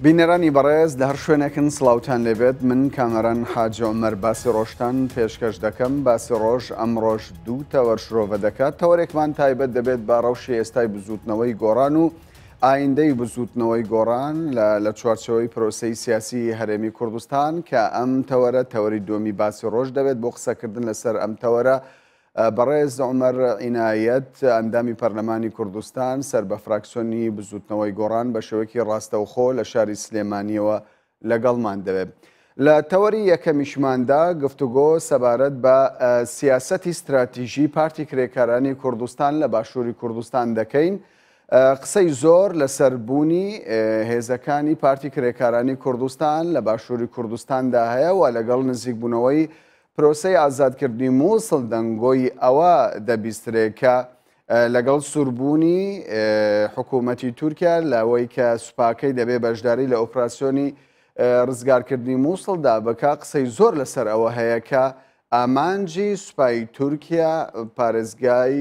بینەرانی بەڕێز لە هەر شوێنێکن سڵاوتان لێبێت من کامەران حاجی عومەر باسی ڕۆژتان پێشکەش دەکەم باسی ڕۆژ ئەمڕۆژ دوو تەوەر شرۆڤە دەکات تەوەرێکمان تایبەت دەبێت بە ڕەوشی ئێستای بزووتنەوەی گۆڕان و ئایندەی بزووتنەوەی گۆڕان لە لە چوارچێوەی پرۆسەی سیاسی هەرێمی کوردستان کە ئەم تەوەرە تەوەری دووەمی باسی ڕۆژ دەبێت بۆ قسەکردن لەسەر ئەم تەوەرە بەڕێز عومەر عینایەت، ئەندامی پەرلەمانی کوردستان سەر بە فراکسیۆنی بزووتنەوەی گۆڕان بە شێوەیەکی ڕاستەوخۆ لە شاری سلێمانییەوە لەگەڵمان دەبێت. لە تەوەری یەکەمیشماندا گفتوگۆ سەبارەت بە سیاسەتی ستراتیژی پارتی کرێکارانی کوردستان لە باشووری کوردستان دەکەین. قسەی زۆر لەسەر بوونی هێزەکانی پارتی کرێکارانی کوردستان لە باشووری کوردستاندا هەیە و لەگەڵ نزیکبوونەوەی پرۆسەی ئازادکردنی موسڵ دەنگۆی ئەوە دەبیسترێ کە لەگەڵ سووربوونی حکوومەتی تورکیا لەوەی کە سوپاکەی دەبێ بەشداری لە ئۆپراسیۆنی ڕزگارکردنی موسڵدا بکا، قسەی زۆر لەسەر ئەوە هەیە کە ئامانجی سوپای تورکیا پارێزگای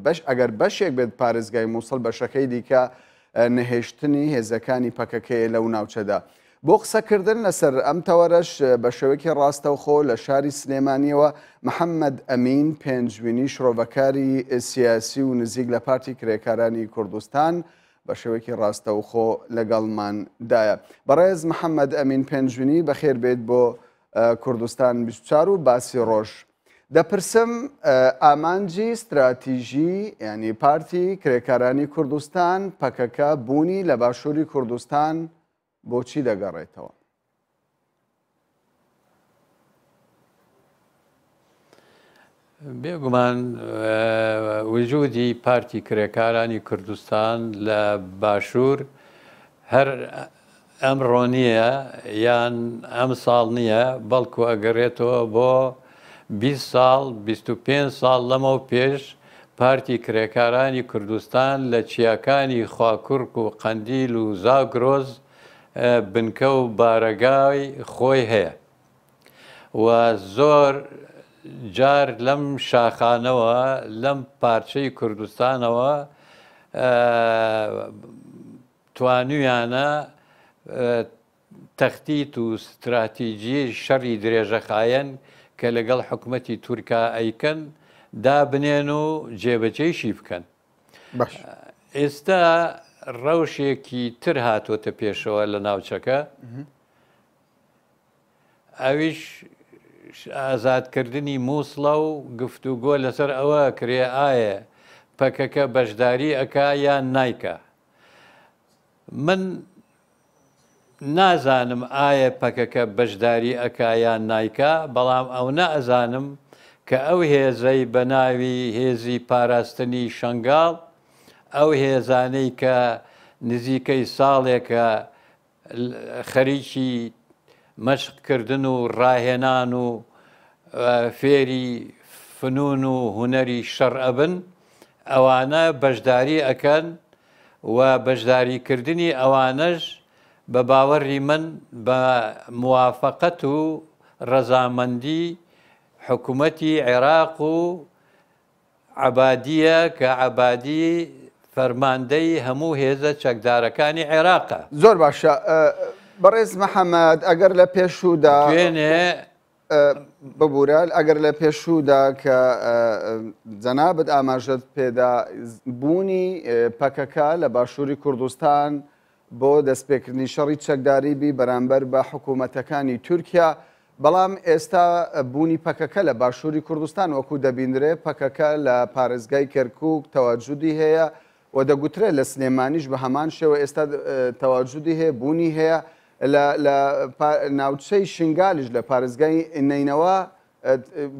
بەش ئەگەر بەشێک بێت پارێزگای موسڵ بەشەکەی دیکە نەهێشتنی هێزەکانی پەکەکەیە لەو ناوچەدا. بۆ قسەکردن لەسەر ئەم تەوەرەش بە شێوەیەکی ڕاستەوخۆ لە شاری سلێمانییەوە محەممەد ئەمین پێنجوینی شرۆڤەکاری سیاسی و نزیک لە پارتی کرێکارانی کوردستان بە شێوەیەکی ڕاستەوخۆ لەگەڵمان دایە. بەڕێز محەممەد ئەمین پێنجوینی بەخێر بێیت بۆ کوردستان 24 و باسی ڕۆژ. دەپرسم ئامانجی ستراتیژی یانی پارتی کرێکارانی کوردستان پەکەکە بوونی لە باشووری کوردستان بۆچی دەگەڕێتەوە؟ بێگومان وجودی پارتی کرێکارانی کوردستان لە باشوور هەر ئەمڕۆ نییە یان ئەمساڵ نییە، بەڵکو ئەگەرێتەوە بۆ 20 ساڵ، 25 ساڵ لەمەو پێش پارتی کرێکارانی کوردستان لە چیاکانی خواکوڕک و قەندیل و زاگرۆس بنکە و بارەگای خۆی هەیە و زۆر جار لەم شاخانەوە لەم پارچەی کوردستانەوە توانیویانە تەختیت و ستراتیجیی شەڕی درێژەخایەن کە لەگەڵ حکومەتی تورکا ئەیکەن دابنێن و جێبەجێیشی بکەن. باش. ئێستا ڕەوشێکی تر هاتۆتە پێشەوە لە ناوچەکە، ئەویش ئازادکردنی مووسڵە و گفتوگۆ لەسەر ئەوە ئەکرێ ئایە پەکەکە بەشداری ئەکا یان نایکا. من نازانم ئایە پەکەکە بەشداری ئەکا یان نایکا، بەڵام ئەونە ئەزانم کە ئەو هێزەی بە ناوی هێزی پاراستنی شەنگاڵ، ئەو هێزانەی کە نزیکەی ساڵێکە خەریکی مەشق کردن و ڕاهێنان و فێری فنون و هونەری شەڕ ئەبن، ئەوانە بەشداری ئەکەن و بەشداری کردنی ئەوانەش بە باوەڕی من بە موافەقەت و ڕەزامەندی حکومەتی عێراق و عەبادییە کە عەبادی فەرماندەی هەموو هێزە چەکدارەکانی عێراقە. زۆر باشە بەڕێز محەمەد ئەگەر لە پێشوودا دوێنێ ببورە ئەگەر لە پێشوودا کە جەنابت ئاماژەت پێدا بوونی پەکەکە لە باشووری کوردستان بۆ دەستپێکردنی شەڕی چەکداری بی بەرامبەر بە حکوومەتەکانی تورکیا، بەڵام ئێستا بوونی پەکەکە لە باشووری کوردستان وەکو دەبینرێ پەکەکە لە پارێزگای کەرکووک تەواجودی هەیە و دەگوترێت لە سلێمانیش بە هەمان شێوە ئێستا تەواجودی هەیە بوونی هەیە لە ناوچەی شنگالیش لە پارێزگای نەینەوا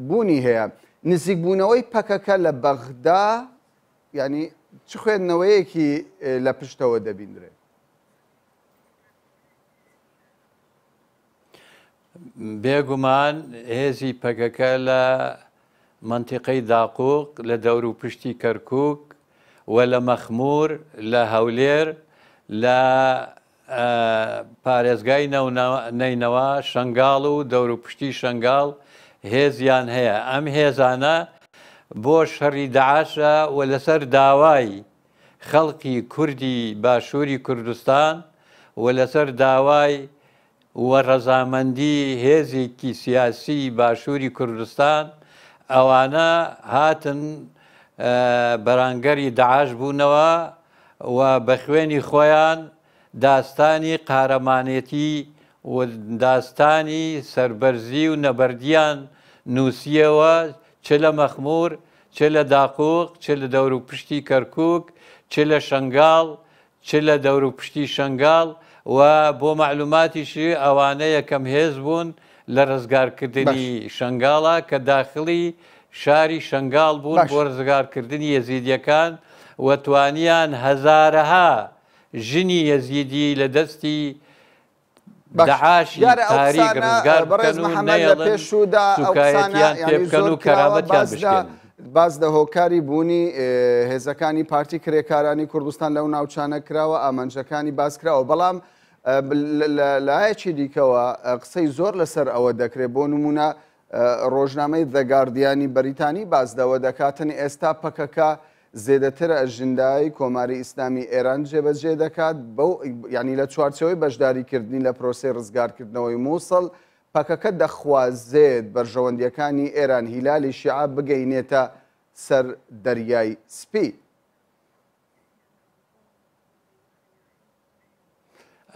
بوونی هەیە. نزیکبوونەوەی پەکەکە لە بەغدا یانی چ خوێندنەوەیەکی لە پشتەوە دەبیندرێ؟ بێگومان هێزی پەکەکە لە مەنتیقەی داقوق لە دەوروپشتی کەرکوک و لە مەخمور لە هەولێر لە پارێزگای نەینەوا، شەنگاڵ و دەوروپشتی شەنگاڵ هێزیان هەیە. ئەم هێزانە بۆ شەڕی داعشە و لەسەر داوای خەڵکی کوردی باشووری کوردستان و لەسەر داوای و ڕەزامەندی هێزێکی سیاسی باشووری کوردستان ئەوانە هاتن بەرانگەری داعش بوونەوە و بە خوێنی خۆیان داستانی قارەمانێتی و داستانی سەربەرزی و نەبەردیان نووسییەوە چ لە مەخموور، چ لە داقوق، چ لە دەوروپشتی کەرکووک، چ لە شەنگاڵ، چ لە دەوروپشتی شەنگاڵ و بۆ مەعلوماتیشی ئەوانە یەکەم هێز بوون لە ڕزگارکردنی شەنگاڵا کە داخڵی شاری شەنگاڵ بوون بۆ ڕزگارکردنی یەزیدیەکان و توانیان هەزارەها ژنی یەزیدی لە دەستی دەعاشی تاریک ڕزگار بکەن و نەیەڵن سوکایەتیان پێ بکەن و کەرامەتیان بشکێنن. باس لە هۆکاری بوونی هێزەکانی پارتی کرێکارانی کوردستان لەو ناوچانە کراوە، ئامانجەکانی باس کراوە، بەڵام لە لایەکی دیکەوە قسەی زۆر لەسەر ئەوە دەکرێت، بۆ نمونە ڕۆژنامەی The Guardian ی بەریتانی باس لەوە دەکاتن ئێستا پەکەکە زێدەتر ئەژندای کۆماری ئیسلامی ئێران جێبەجێ دەکات بەو یانی لە چوارچێوەی بەشداریکردنی لە پرۆسەی ڕزگارکردنەوەی مووسڵ، پەکەکە دەخوازێت بەرژەوەندییەکانی ئێران هیلالی شیعە بگەینێتە سەر دەریای سپی.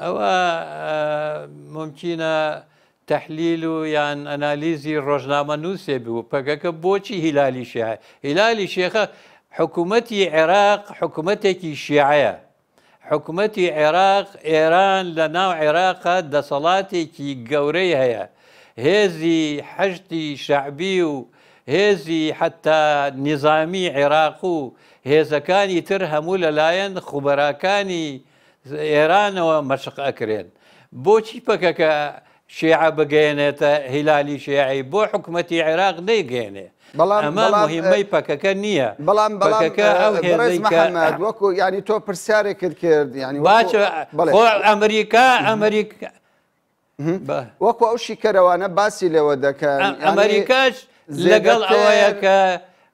ئەوە مومکینە تەحلیل و یان ئەنالیزی ڕۆژنامەنووسێ بوو پەکەکە بۆچی هیلالی شیعە هیلالی شێخە حکوومەتی عێراق حکوومەتێکی شیعەیە حکوومەتی عێراق ئێران لە ناو عێراقە دەسەڵاتێکی گەورەی هەیە هێزی حەشدی شەعبی و هێزی حتا نیزامی عێراق و هێزەکانی تر هەموو لەلایەن خوبەراکانی ئێرانەوە مەشق ئەکرێن. بۆچی پەکەکە شیعە بگەیەنێتە هیلالی شیعی بۆ حکومەتی عێراق نەیگەیەنێ؟ بەڵام ئەمە موهیمەی پەکەکە نییە. بەڵام بەڵام پەکەکە ئەو بەڕێز هێزەی کە محەمەد وەکو یانی تۆ پرسیارێکت کرد یانی وەکو باشە بەڵێ خۆ ئەمریکا ئەمریکا وەکو ئەو شیکەرەوانە باسی لێوە دەکەن ئەمریکاش لەگەڵ ئەوەیە کە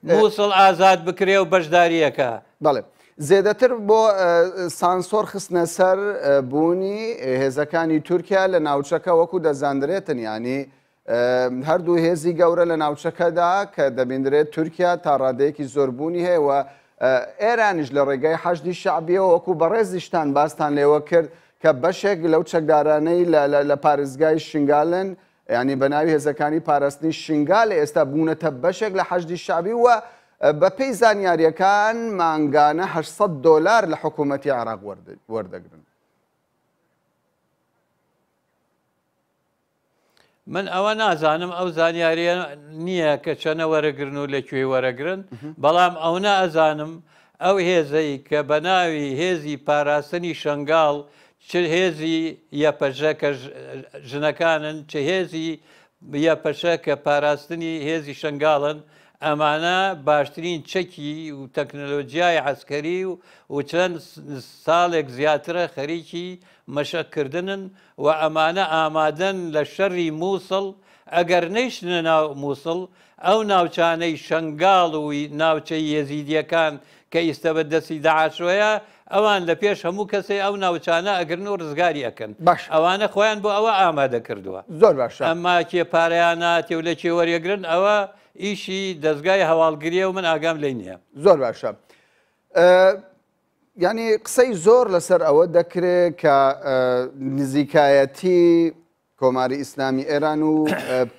مووسڵ ئازاد بکرێ و بەشداریەکە. بەڵێ زێدەتر بۆ سانسۆر خستنە سەر بوونی هێزەکانی تورکیا لە ناوچەکە وەکو دەزاندرێتن ینی هەردوو هێزی گەورە لە ناوچەکەدا کە دەبیندرێت تورکیا تا ڕادەیەکی زۆر بوونی هەیە و ئێرانیش لە ڕێگای حەشدی شەعبیەوە وەکو بەڕێزیشتان باستان لێوە کرد کە بەشێک لەو چەکدارانەی لە پارێزگای شنگالن ینی بە ناوی هێزەکانی پاراستنی شنگال ئێستا بوونەتە بەشێک لە حەشدی شەعبی و بەپێی زانیاریەکان مانگانە 800 دۆلار لە حکوومەتی عێراق وەردەگرن. من ئەوە نازانم ئەو زانیاریە نییە کە چەنە وەرەگرن و لە کوێ وەرەگرن بەڵام ئەونا ئەزانم ئەو هێزەی کە بە ناوی هێزی پاراستنی شنگاڵ چ هێزی یەپەژە کە ژنەکانن چ هێزی یەپەشە کە پاراستنی هێزی شنگاڵن ئەمانە باشترین چەکی و تەکنەلۆجیای عسکەری و و چەند ساڵێک زیاترە خەریکی مەشقکردنن و ئەمانە ئامادەن لە شەڕی موسڵ ئەگەر نەیشنە ناو موسڵ ئەو ناوچانەی شەنگاڵ و ناوچەی یەزیدیەکان کە ئیستە بە دەستی داعشۆیە ئەوان لە پێش هەموو کەسێ ئەو ناوچانە ئەگرن و ڕزگاری ئەکەن باشە. ئەوانە خۆیان بۆ ئەوە ئامادە کردووە زۆر باشە. ئەمما کێ پارەیان ناتێ و لە کێ وەریەگرن ئەوە ئیشی دەزگای هەواڵگریە و من ئاگام لێی نییە. زۆر باشە. یانی قسەی زۆر لەسەر ئەوە دەکرێ کە نزیکایەتی کۆماری ئیسلامی ئێران و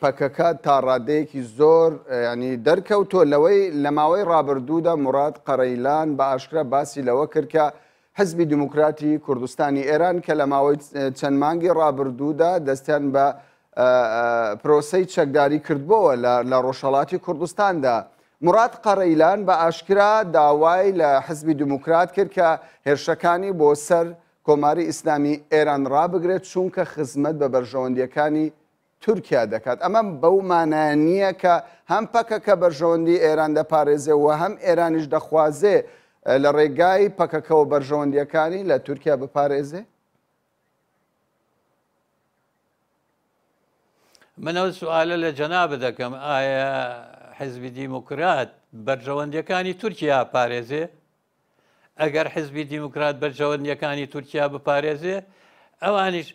پەکەکە تا ڕادەیەکی زۆر ینی دەرکەوتووە لەوەی لە ماوەی ڕابردوودا موراد قەرەیلان بە ئاشکرا باسی لەوە کرد کە حزبی دیموکراتی کوردستانی ئێران کە لە ماوەی چەند مانگی ڕابردوودا دەستیان بە پرۆسەی چەکداری کردبۆوە لە ڕۆژهەڵاتی کوردستاندا موراد قەرەیلان بە ئاشکرا داوای لە حزبی دیموکرات کرد کە هێرشەکانی بۆ سەر کۆماری ئیسلامی ئێران ڕابگرێت چونکە خزمەت بە بەرژەوەندییەکانی تورکیا دەکات. ئەمە بەو مانایە نییە کە هەم پەکەکە بەرژەوەندی ئێران دەپارێزێ و هەم ئێرانیش دەخوازێ لە ڕێگای پەکەکەوە بەرژەوەندییەکانی لە تورکیا بپارێزێ؟ من ئەو سوالە لە جەنابت دەکەم ئایا حزبی دیموکرات بەرژەوەندیەکانی تورکیا پارێزێ؟ ئەگەر حزبی دیموکرات بەرژەوەندیەکانی تورکیا بپارێزێ؟ ئەوانیش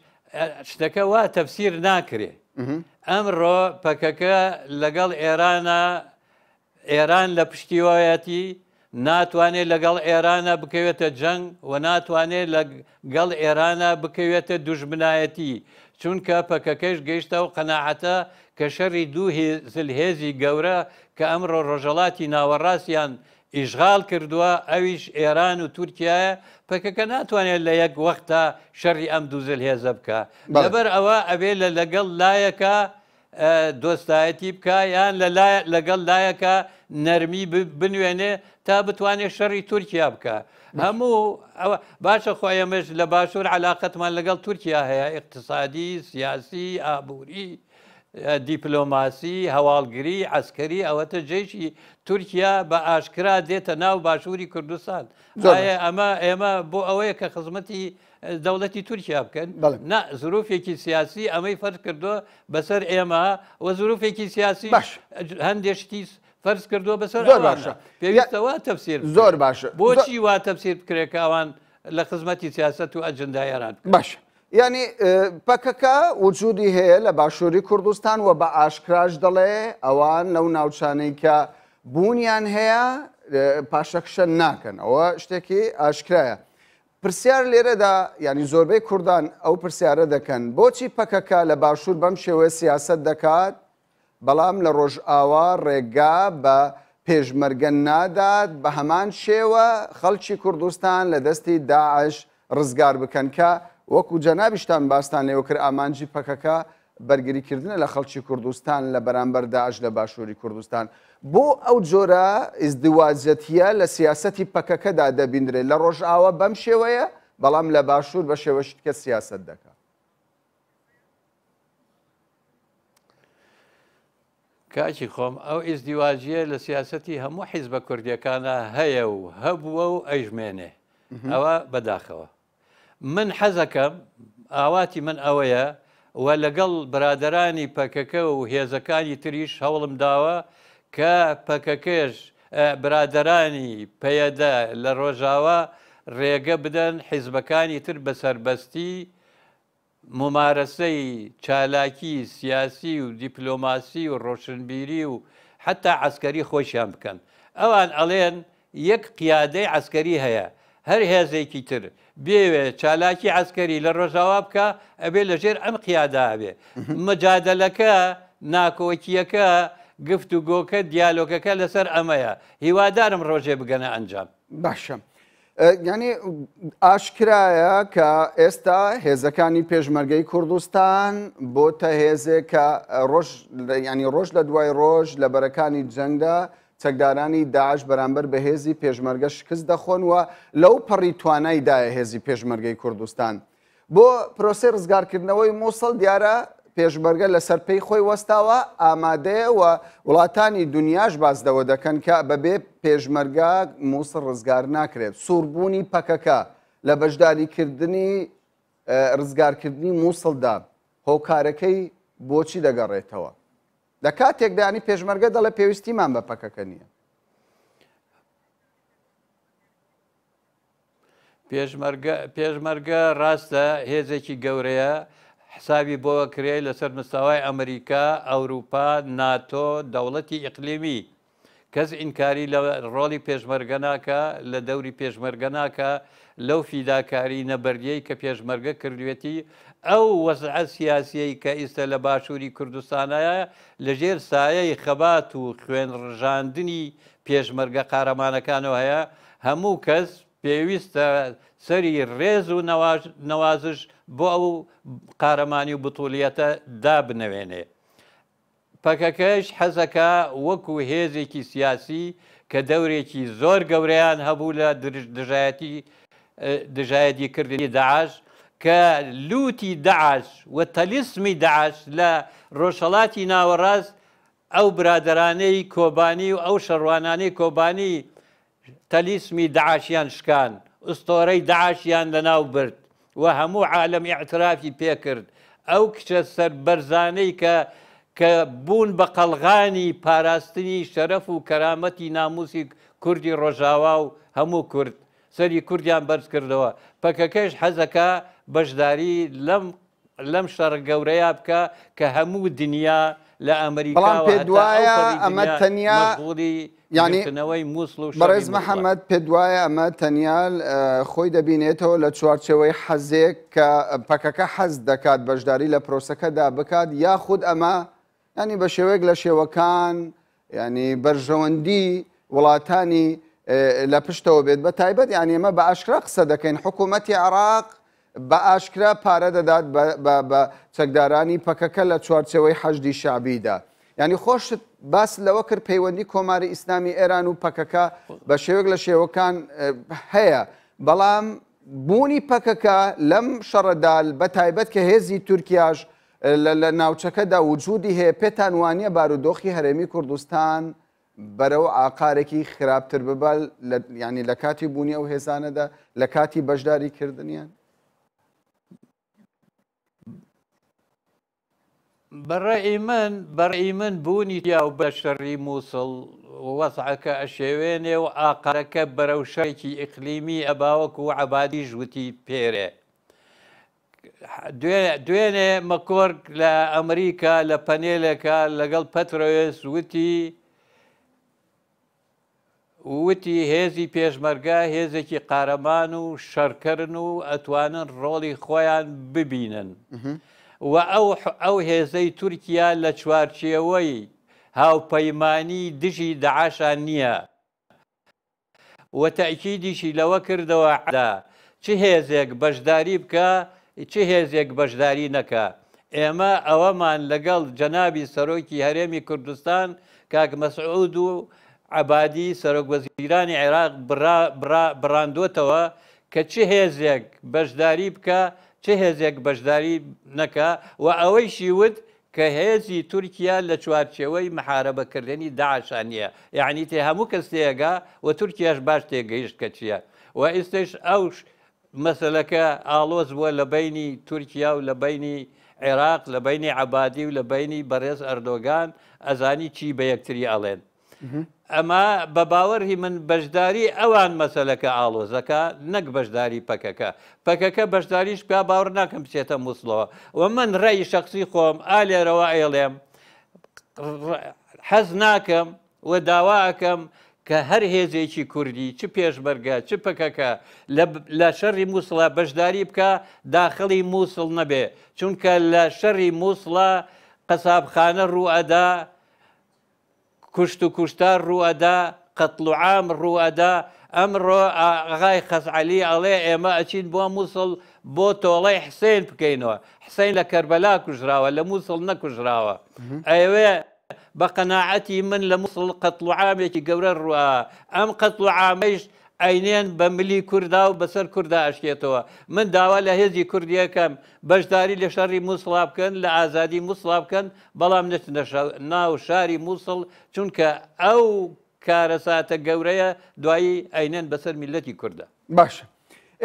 شتەکە وا تەفسیر ناکرێ. ئەمڕۆ پەکەکە لەگەڵ ئێرانە ئێران لە پشتیوایەتی ناتوانێت لەگەڵ ئێرانە بکەوێتە جەنگ و ناتوانێت لەگەڵ ئێرانە بکەوێتە دوژمنایەتی چونکە پەکەکەش گەیشتە ئەو قەناعەتە کە شەڕی دوو زلهێزی گەورە کە ئەمڕۆ ڕۆژهەڵاتی ناوەڕاستیان ئیشغال کردووە ئەویش ئێران و تورکیایە، پەکەکە ناتوانێت لە یەک وەختا شەڕی ئەم دوو زلهێزە بکا لەبەر ئەوە ئەبێ لە لەگەڵ لایەکە دۆستایەتی بکا یان لە لەگەڵ لایەکە نەرمی بنوێنێ تا بتوانێت شەڕی تورکیا بکە هەموو ئەوە باشە خۆ ئێمەش لە باشوور علااقەتمان لەگەڵ تورکیا هەیە اقتصادی سیاسی ئابووری دیپلۆماسی هەواڵگری عسکەری ئەوەتە جێشی تورکیا بە ئاشکرا دێتە ناو باشووری کوردستان ئەمە ئێمە بۆ ئەوەیە کە خزمەتی دەوڵەتی تورکیا بکەن نا زروفێکی سیاسی ئەمەی فەرز کردووە بەسەر ئێمە و زروفێکی سیاسی باش هەندێک شتی فەرز کردووە بەسەر زۆر باشە پێویستە وا تەفسیر زۆر باشە بۆچی وا تەفسیر بکرێت کە ئەوان لە خزمەتی سیاست و ئەجندای ئێران باش یعنی پەکەکە وجودی هەیە لە باشووری کوردستان و بە ئاشکراش دەڵێ ئەوان لەو ناوچانەی کە بوونیان هەیە پاشەکشە ناکەن ئەوە شتێکی ئاشکرایە پرسیار لێرەدا یانی زۆربەی کوردان ئەو پرسیارە دەکەن بۆچی پەکەکە لە باشوور بەم شێوەیە سیاسەت دەکات بەڵام لە ڕۆژئاوا ڕێگا بە پێشمەرگە نادات بە هەمان شێوە خەڵکی کوردستان لە دەستی داعش ڕزگار بکەن کە وەکو جەنابیشتان باستان لێوە کرد ئامانجی پەکەکە بەرگریکردنە لە خەڵکی کوردستان لە بەرامبەر داعش لە باشووری کوردستان. بۆ ئەو جۆرە ئیزدواجەتییە لە سیاسەتی پەکەکەدا دەبیندرێت، لە ڕۆژئاوا بەم شێوەیە، بەڵام لە باشوور بە شێوەشی دیکە سیاسەت دەکات. کاکی خۆم ئەو ئیزدیواجییە لە سیاسەتی هەموو حیزبە کوردییەکانا هەیە و هەبووە و ئەیشمێنێ. ئەوە بەداخەوە. من حەزەکەم، ئاواتی من ئەوەیە و لەگەڵ برادەرانی پەکەکە و هێزەکانی تریش هەوڵم داوە کە پەکەکەش برادەرانی پەیەدە لە ڕۆژاوا ڕێگە بدەن حیزبەکانی تر بە سەربەستی مومارەسەی چالاکی سیاسی و دیپلۆماسی و ڕۆشنبیری و حەتا عەسکەری خۆیشیان بکەن. ئەوان ئەڵێن یەک قیادەی عەسکەری هەیە، هەر هێزێکی تر بێوێ چالاکی عەسکەری لە ڕۆژاوا بکا ئەبێ لە ژێر ئەم قیادە بێ. مجادەلەکە، ناکۆکییەکە، گفتوگۆکە، دیالۆگەکە لەسەر ئەمەیە. هیوادارم ڕۆژێ بگەنە ئەنجام. باشە. یانی ئاشکرایە کە ئێستا هێزەکانی پێشمەرگەی کوردستان بۆتە هێزێک کە ڕۆژ ینی ڕۆژ لە دوای ڕۆژ لە بەرەکانی جەنگدا چەکدارانی داعش بەرامبەر بە هێزی پێشمەرگە شکست دەخۆن و لەو پەڕی توانایدایە هێزی پێشمەرگەی کوردستان. بۆ پرۆسەی ڕزگارکردنەوەی مووسڵ دیارە پێشمەرگە لەسەر پێی خۆی وەستاوە، ئامادەیە و وڵاتانی دونیاش باس لەوە دەکەن کە بەبێ پێشمەرگە مووسڵ ڕزگار ناکرێت. سووربوونی پەکەکە لە بەشداریکردنی ڕزگارکردنی مووسڵدا هۆکارەکەی بۆچی دەگەڕێتەوە؟ لە کاتێکدا ینی پێشمەرگە دەڵێ پێویستیمان بە پەکەکە نییە. پێشمەرگە پێشمەرگە ڕاستە هێزێکی گەورەیە حسابی بۆ کرێ لەسەر مستەوای ئەمریکا، ئەوروپا، ناتۆ، دەوڵەتی ئیقلیمی. کەس ئینکاری لە ڕۆڵی پێشمەرگە ناکا، لە دەوری پێشمەرگە ناکا، لەو فیداکاری نەبەردیەی کە پێشمەرگە کردوێتی، ئەو وەزعە سیاسیەی کە ئیستە لە باشووری کوردستانایە لە ژێر سایەی خەبات و خوێن ڕژاندنی پێشمەرگە قارەمانەکانەوە هەیە، هەموو کەس پێویستە سەری ڕێز و نەوازش بۆ ئەو قارەمانی و بتوڵیەتە دابنەوێنێ. پەکەکەش حەزەکا وەکو هێزێکی سیاسی کە دەورێکی زۆر گەورەیان هەبوو لە دژایەتی دژایەتی کردنی داعش کە لوتی داعش و تەلیسمی داعش لە ڕۆژهەڵاتی ناوەڕاست ئەو برادەرانەی کۆبانی و ئەو شەڕوانانەی کۆبانی تەلیسمی داعشیان شکان، ئوستۆرەی داعشیان لەناو برد و هەموو عالەم ئیعترافی پێکرد، ئەو کچە سەربەرزانەی کە کە بوون بە قەڵغانی پاراستنی شەرەف و کەرامەتی ناموسی کوردی ڕۆژاوا و هەموو کورد. سەری کوردیان بەرز کردەوە پەکەکەش حەزەکا بەشداری لەم لەم شەڕە گەورەیە بکا کە هەموو دنیا لە بەڵام ئەمریکاوە پێت هەتا وایە ئەوپەڕی ئەمە دنیا تەنیا مەشغوڵی یانی گرتنەوەی موسڵ و شەڕی بەڕێز موسڵە. محەمەد پێت وایە ئەمە تەنیا خۆی دەبینێتەوە لە چوارچێوەی حەزێک کە پەکەکە حەز دەکات بەشداری لە پرۆسەکەدا بکات یاخود ئەمە ینی بە شێوەیەک لە شێوەکان ینی بەرژەوەندی وڵاتانی لە پشتەوە بێت بە تایبەت یانی ئێمە بە ئاشکرا قسە دەکەین حکوومەتی عراق بە ئاشکرا پارە دەدات بە چەکدارانی پەکەکە لە چوارچێوەی حەشدی شەعبیدا. یانی خۆشت باست لەوە کرد پەیوەندی کۆماری ئیسلامی ئێران و پەکەکە بە شێوەیەک لە شێوەکان هەیە، بەڵام بوونی پەکەکە لەم شەڕەدا بە تایبەت کە هێزی تورکیاش لە ناوچەکەدا وجودی هەیە پێتان وانییە بارودۆخی هەرێمی کوردستان بەرەو ئاقارێکی خراپتر ببا یانی لە کاتی بوونی ئەو هێزانەدا لە کاتی بەشداری کردنیان؟ بەڕەئی من بەڕەئی من بوونی تیا و بە شەڕی مووسڵ وەزعەکە ئەشێوێنێ و ئاقارەکە بەرەو شەڕێکی ئیقلیمی ئەبا وەکوو عەبادیش وتی پێرێ دوێنێ مەکۆرک لە ئەمریکا لە پەنێلێکا لەگەڵ پەترۆیس وتی وتی هێزی پێشمەرگە هێزێکی قارەمان و شەرکەرن و ئەتوانن ڕۆڵی خۆیان ببینن و ئەو ئەو هێزەی تورکیا لە چوارچێوەی هاوپەیمانی دژی دەعاشان نییە. و تەئکیدیشی لەوە کردەوە دا چ هێزێک بەشداری بکا چ هێزێک بەشداری نەکا ئێمە ئەوەمان لەگەڵ جەنابی سەرۆکی هەرێمی کوردستان کاک مەسعود و عەبادی سەرۆک وەزیرانی عێراق بڕاندۆتەوە کە چ هێزێک بەشداری بکا چ هێزێک بەشداری نەکا و ئەوەیشی وت کە هێزی تورکیا لە چوارچێوەی محاربە کردنی داعشا نیە یەعنی تێ هەموو کەس تێگا و تورکیاش باش تێگەیشت کە چیە و ئیستەش ئەو مەسەلەکە ئاڵۆز بووە لە بەینی تورکیا و لە بەینی عێراق لە بەینی عەبادی و لە بەینی بەڕێز ئەردۆگان ئەزانی چی بە یەکتری ئەڵێن. ئەما بە باوەڕی من بەشداری ئەوان مەسەلەکە ئاڵۆزەکا نەک بەشداری پەکەکە. پەکەکە بەشداریش بکا باوەڕ ناکەم بچێتە موسڵەوە و من ڕەئی شەخسی خۆم ئا لێرەوە ئەیڵێم حەز ناکەم و داوا ئەکەم کە هەر هێزێکی کوردی چ پێشمەرگە چ پەکەکە لە شەڕی موسڵا بەشداری بکا داخڵی موسڵ نەبێ چونکە لە شەڕی موسڵا قەسابخانە ڕووئەدا کوشت و کوشتار ڕووئەدا، قەتڵ و عام ڕووئەدا، ئەمڕۆ ئاغای خەزعەلی ئەڵێ ئێمە ئەچین بۆ موسڵ بۆ تۆڵەی حسین بکەینەوە، حسین لە کەربەلا کوژراوە لە موسڵ نەکوژراوە، ئەیەوێ بە قەناعەتی من لە موسڵ قەتڵ و عامێکی گەورە ڕووئا، ئەم قەتڵ و عامەیش ئەینێن بە ملی کوردا و بەسەر کوردا ئەشکێتەوە، من داوا لە هێزی کوردی ئەکەم بەشداری لە شەڕی موسڵا بکەن، لە ئازادی موسڵا بکەن، بەڵام نەچنە ناو شاری موسڵ، چونکە ئەو کارەساتە گەورەیە دوایی ئەینێن بەسەر میللەتی کوردا. باشە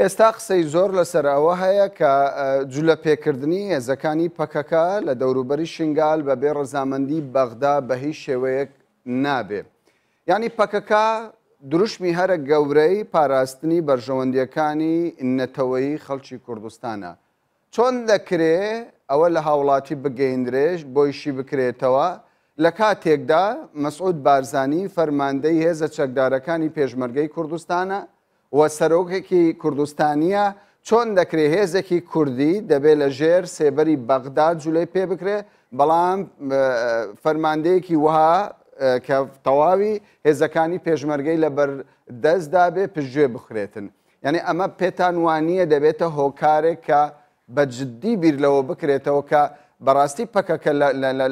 ئێستا قسەی زۆر لەسەر ئەوە هەیە کە جولە پێکردنی هێزەکانی پەکەکە لە دەوروبەری شنگال بە بێ ڕەزامەندی بەغدا بە هیچ شێوەیەک نابێ. یانی پەکەکە دروشمی هەرە گەورەی پاراستنی بەرژەوەندیەکانی نەتەوەیی خەڵکی کوردستانە. چۆن دەکرێ ئەوە لە هاوڵاتی بگەیندرێ بۆی شی بکرێتەوە لە کاتێکدا مەسعود بارزانی فەرماندەی هێزە چەکدارەکانی پێشمەرگەی کوردستانە و سەرۆکێکی کوردستانیە چۆن دەکرێ هێزێکی کوردی دەبێ لە ژێر سێبەری بەغدا جولەی پێ بکرێ بەڵام فەرماندەیەکی وەها کە تەواوی هێزەکانی پێشمەرگەی لەبەر دەستدا بێ پشتگوێ بخرێتن یعنی ئەمە پێتان وانییە دەبێتە هۆکارێک کە بە جددی بیر لەوە بکرێتەوە کە بەڕاستی پەکەکە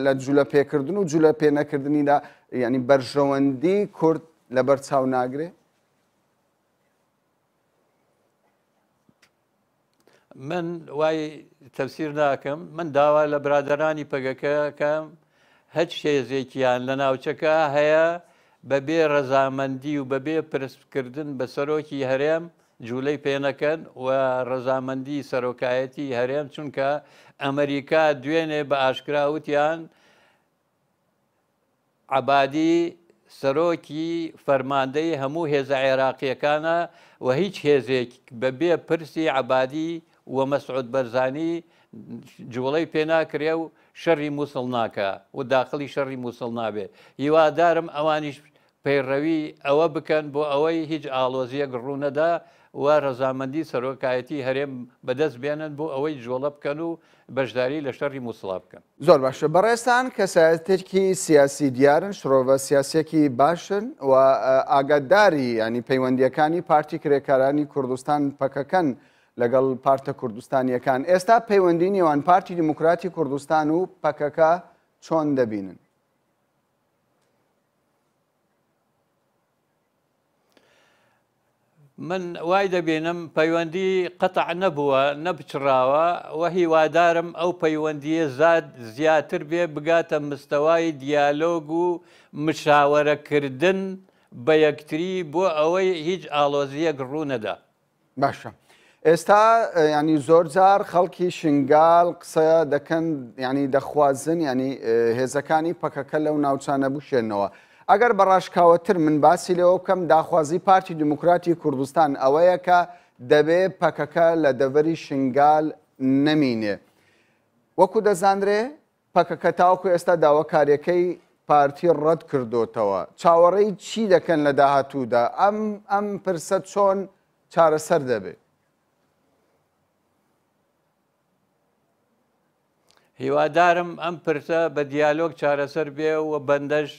لە جولە پێکردن و جولە پێ نەکردنیدا یعنی بەرژەوەندی کورد لەبەر چاو ناگرێ؟ من وای تەفسیر ناکەم من داوا لە برادەرانی پەگەکە کەم هەچ هێزێکیان لە ناوچەکە هەیە بەبێ ڕەزامەندی و بەبێ پرسکردن بە سەرۆکی هەرێم جوولەی پێنەکەن و ڕەزامەندی سەرۆکایەتی هەرێم چونکە ئەمریکا دوێنێ بە ئاشکرا وتیان عەبادی سەرۆکی فەرماندەی هەموو هێزە عێراقییەکانە و هیچ هێزێک بە بێ پرسی عەبادی و مەسعود بەرزانی جوڵەی پێ ناکرێ و شەڕی موسڵ ناکا و داخڵی شەڕی موسڵ نابێ. هیوادارم ئەوانیش پەیڕەوی ئەوە بکەن بۆ ئەوەی هیچ ئاڵۆزییەک ڕوونەدا و ڕەزامەندی سەرۆکایەتی هەرێم بەدەست بێنن بۆ ئەوەی جوڵە بکەن و بەشداری لە شەڕی موسڵا بکەن. زۆر باشە بەڕێزتان کەسایەتێکی سیاسی دیارن شرۆڤە سیاسیەکی باشن و ئاگاداری ینی پەیوەندیەکانی پارتی کرێکارانی کوردستان پەکەکەن لەگەڵ پارتە کوردستانیەکان ئێستا پەیوەندی نێوان پارتی دیموکراتی کوردستان و پەکەکە چۆن دەبینن؟ من وای دەبینم پەیوەندی قەتع نەبووە نەپچڕاوە و هیوادارم ئەو پەیوەندییە زاد زیاتر بێ بگاتە مستەوای دیالۆگ و مشاوەرەکردن بە یەکتری بۆ ئەوەی هیچ ئاڵۆزییەک ڕوو نەدا. باشە ئێستا ینی زۆر جار خەڵکی شنگال قسە دەکەن ینی دەخوازن ینی هێزەکانی پەکەکە لەو ناوچانە بشێنەوە ئەگەر بە ڕاشکاوەتر من باسی لێوە بکەم داخوازی پارتی دیموکراتی کوردستان ئەوەیە کە دەبێ پەکەکە لە دەڤەری شنگال نەمینێ وەکو دەزانرێ پەکەکە تاوەکو ئێستا داواکاریەکەی پارتی ڕەت کردۆتەوە، چاوەڕێی چی دەکەن لە داهاتوودا؟ ئەم ئەم پرسە چۆن چارەسەر دەبێ؟ هیوادارم ئەم پرسە بە دیالۆگ چارەسەر بێ و بەندەش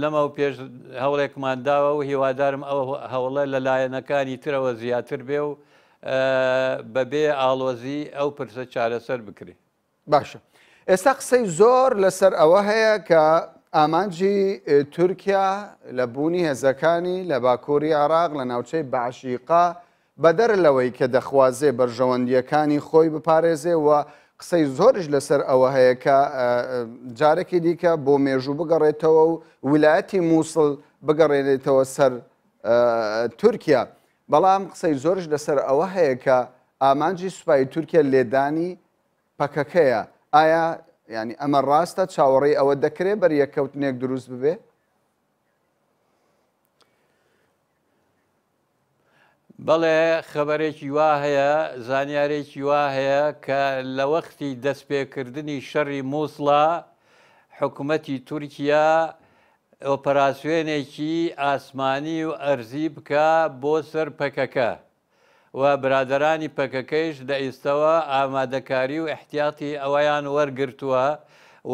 لەمەو پێش هەوڵێکمان داوە و هیوادارم ئەو هەوڵە لە لایەنەکانی ترەوە زیاتر بێ و بەبێ ئاڵۆزی ئەو پرسە چارەسەر بکرێ. باشە ئێستا قسەی زۆر لەسەر ئەوە هەیە کە ئامانجی تورکیا لە بوونی هێزەکانی لە باکووری عێراق لە ناوچەی بەعشیقە بەدەر لەوەی کە دەخوازێ بەرژەوەندییەکانی خۆی بپارێزێ و قسەی زۆریش لەسەر ئەوە هەیە کە جارێکی دیکە بۆ مێژوو بگەڕێتەوە و ویلایەتی مووسڵ بگەڕێنێتەوە سەر تورکیا. بەڵام قسەی زۆریش لەسەر ئەوە هەیە کە ئامانجی سوپای تورکیا لێدانی پەکەکەیە. ئایا یانی ئەمە ڕاستە؟ چاوەڕێی ئەوە دەکرێ بەریەککەوتنێک دروست ببێ؟ بەڵێ خەبەرێکی وا هەیە، زانیارێکی وا هەیە کە لە وەختی دەستپێکردنی شەڕی مووسڵا حکومەتی تورکیا ئۆپەراسیۆنێکی ئاسمانی و ئەرزی بکا بۆ سەر پەکەکە و برادەرانی پەکەکەیش لە ئیستەوە ئامادەکاری و ئیحتیاتی ئەوەیان وەرگرتووە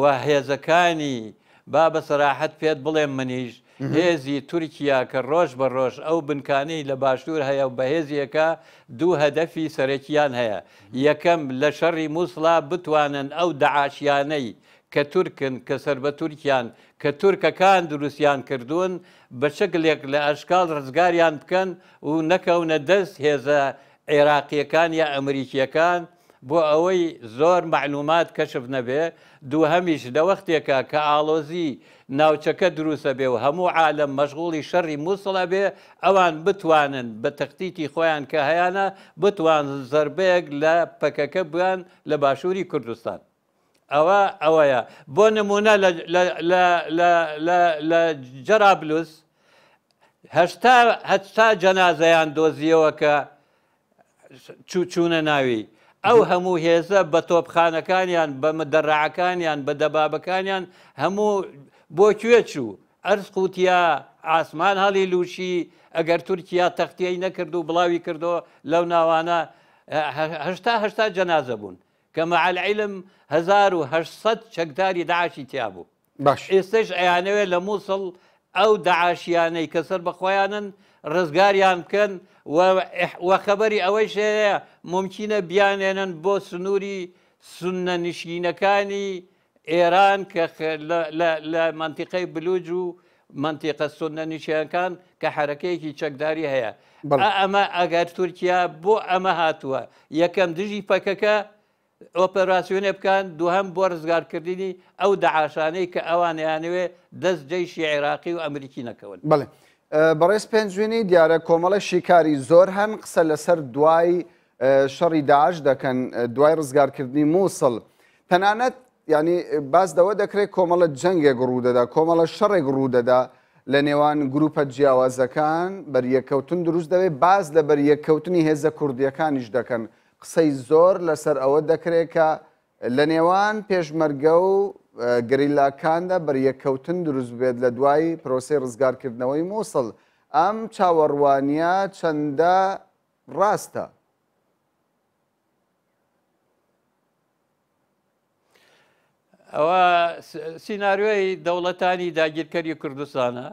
و هێزەکانی با بە سەراحەت پێت بڵێم منیش هێزی تورکیا کە ڕۆژ بە ڕۆژ ئەو بنکانەی لە باشوور هەیە و بەهێزیەکە دوو هەدەفی سەرەکیان هەیە یەکەم لە شەڕی موسڵا بتوانن ئەو دەعاشیانەی کە تورکن کە سەر بە تورکیان کە تورکەکان دروستیان کردوون بە شکلێک لە ئەشکاڵ ڕزگاریان بکەن و نەکەونە دەست هێزە عێراقیەکان یا ئەمریکیەکان بۆ ئەوەی زۆر مەعلومات کەشف نەبێ، دووهەمیش لە وەختێکا کە ئاڵۆزی ناوچەکە دروست ئەبێ و هەموو عالەم مەشغوڵی شەڕی موسڵ ئەبێ، ئەوان بتوانن بە تەختیتی خۆیان کە هەیانە بتوانن زەربەیەک لە پەکەکە بان لە باشووری کوردستان. ئەوە ئەوەیە. بۆ نموونە لە لە لە لە لە لە جەرابلوس 80 80 جەنازەیان دۆزیەوە کە چوونە ناوی. ئەو هەموو هێزە بە تۆپخانەکانیان، بە مدەرەعەکانیان، بە دەبابەکانیان هەموو بۆ کوێ چوو؟ ئەرز قوتیا، ئاسمان هەڵی لووشی، ئەگەر تورکیا تەختیەی نەکرد و بڵاوی کردەوە لەو ناوانە 80 80 جەنازە بوون کە مع العلم 1800 چەکداری داعشی تیا بوو. باش. ئێستەش ئەیانەوێت لە موسڵ ئەو دەعاشیانەی کە سەر بە خۆیانن ڕزگاریان بکەن و و خەبەری ئەوەیش هەیە مومکینە بیانێنن بۆ سنووری سوننە نشینەکانی ئێران کە لە لە لە مەنتیقەی بلوج و مەنتیقە سوننە نشینەکان کە حەرەکەیەکی چەکداری هەیە. بەڵێ. ئەمە ئەگەر تورکیا بۆ ئەمە هاتووە یەکەم دژی پەکەکە ئۆپەراسیۆنێ بکەن، دووهەم بۆ ڕزگارکردنی ئەو دەعاشانەی کە ئەوان ئەیانەوێ دەست جەیشی عێراقی و ئەمریکی نەکەون. بەڵێ بەڕێز پێنجوینی، دیارە کۆمەڵە شیکاری زۆر هەن قسە لەسەر دوای شەڕی داعش دەکەن، دوای ڕزگارکردنی مووسڵ، تەنانەت ینی باس لەوە دەکرێت کۆمەڵە جەنگێک ڕوودەدا کۆمەڵە شەڕێک ڕوودەدا لە نێوان گروپە جیاوازەکان بەریەککەوتن دروست دەبێت باس لە بەریەککەوتنی هێزە کوردیەکانیش دەکەن قسەی زۆر لەسەر ئەوە دەکرێت کە لە نێوان پێشمەرگە و گەریلاکاندا بەریەککەوتن دروست بێت لە دوای پرۆسەی ڕزگارکردنەوەی مووسڵ ئەم چاوەڕوانیە چەندە ڕاستە؟ ئەوە سیناریۆی دەوڵەتانی داگیرکەری کوردستانە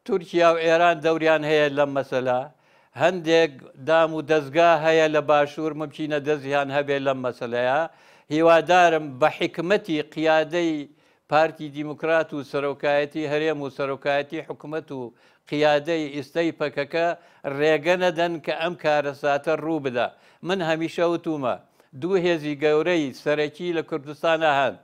تورکیا و ئێران دەوریان هەیە لەم مەسەلە، هەندێک دام و دەزگا هەیە لە باشوور مومکینە دەستیان هەبێ لەم مەسەلەیە، هیوادارم بە حیکمەتی قیادەی پارتی دیموکرات و سەرۆکایەتی هەرێم و سەرۆکایەتی حکومەت و قیادەی ئیستەی پەکەکە رێگە نەدەن کە ئەم کارەساتە روو بدا. من هەمیشە وتومە دوو هێزی گەورەی سەرەکی لە کوردستانا هەن،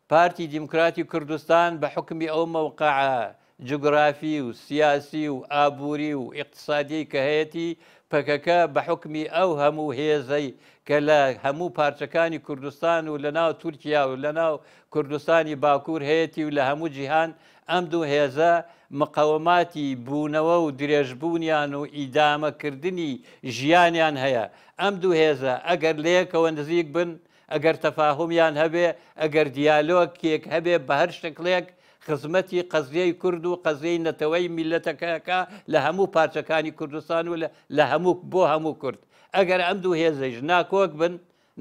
پارتی دیموکراتی کوردستان بە حوکمی ئەو مەوقعە جوگرافی و سیاسی و ئابووری و ئیقتسادیەی کە هەیەتی، پەکەکە بە حوکمی ئەو هەموو هێزەی کە لە هەموو پارچەکانی کوردستان و لە ناو تورکیا و لە ناو کوردستانی باکوور هەیەتی و لە هەموو جیهان، ئەم دوو هێزە مقەوماتی بوونەوە و درێژبوونیان و ئیدامە کردنی ژیانیان هەیە. ئەم دوو هێزە ئەگەر لەیەکەوە نزیک بن، ئەگەر تەفاهومیان هەبێ، ئەگەر دیالۆگێک هەبێ بە هەر شکڵێک خزمەتی قەزیەی کورد و قەزیەی نەتەوەی میللەتەکە ئەکا لە هەموو پارچەکانی کوردستان و لە هەموو بۆ هەموو کورد. ئەگەر ئەم دوو هێزەیش ناکۆک بن،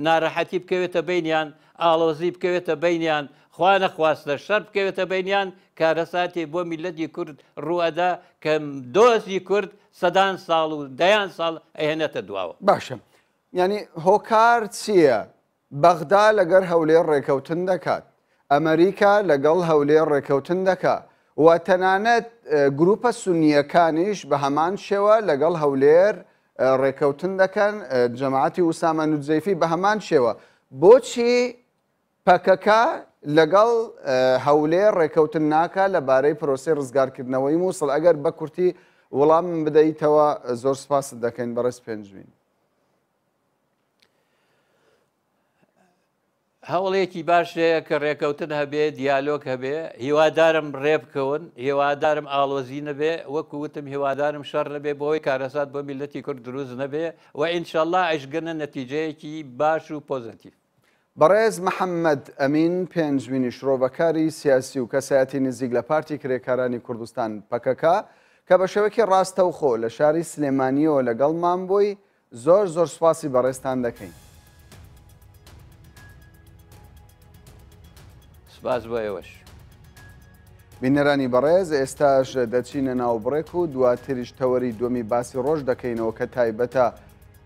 نارەحەتی بکەوێتە بەینیان، ئاڵۆزی بکەوێتە بەینیان، خوا نەخواستە شەڕ بکەوێتە بەینیان، کارەساتێ بۆ میللەتی کورد ڕوو ئەدا کە دۆزی کورد سەدان ساڵ و دەیان ساڵ ئەهێنێتە دواوە. باشە یانی هۆکار چییە؟ بەغدا لەگەر هەولێر ڕێکەوتن دەکات، ئەمەریکا لەگەڵ هەولێر ڕێکەوتن دەکا و تەنانەت گروپە سونییەکانیش بە هەمان شێوە لەگەڵ هەولێر ڕێکەوتن دەکەن، جەماعەتی ئوسامە نوجەیفی بە هەمان شێوە. بۆچی پەکەکە لەگەڵ هەولێر ڕێکەوتن ناکا لە بارەی پرۆسەی ڕزگارکردنەوەی مووسڵ؟ ئەگەر بە کورتی وڵامم بدەیتەوە زۆر سپاست دەکەین بەڕێز پێنجوین. هەوڵێکی باش هەیە کە ڕێکەوتن هەبێ، دیالۆگ هەبێ، هیوادارم ڕێبکەون، هیوادارم ئاڵۆزی نەبێ، وەکو وتم هیوادارم شەڕ نەبێ بۆ ئەوەی کارەسات بۆ میللەتی کورد دروست نەبێ و ئینشەڵا ئەشگەنە نەتیجەیەکی باش و پۆزەتیڤ. بەڕێز محەممەد ئەمین پێنجوینی شرۆڤەکاری سیاسی و کەسایەتی نزیک لە پارتی کرێکارانی کوردستان، پەکەکە، کە بە شێوەیەکی ڕاستەوخۆ لە شاری سلێمانییەوە لەگەڵمان بووی، زۆر زۆر سوپاسی بەڕێزتان دەکەین. سوپاس بۆ ئێوەش. بینەرانی بەڕێز ئێستاش دەچینە ناو بڕێک و دواتریش تەوەری دووەمی باسی ڕۆژ دەکەینەوە کە تایبەتە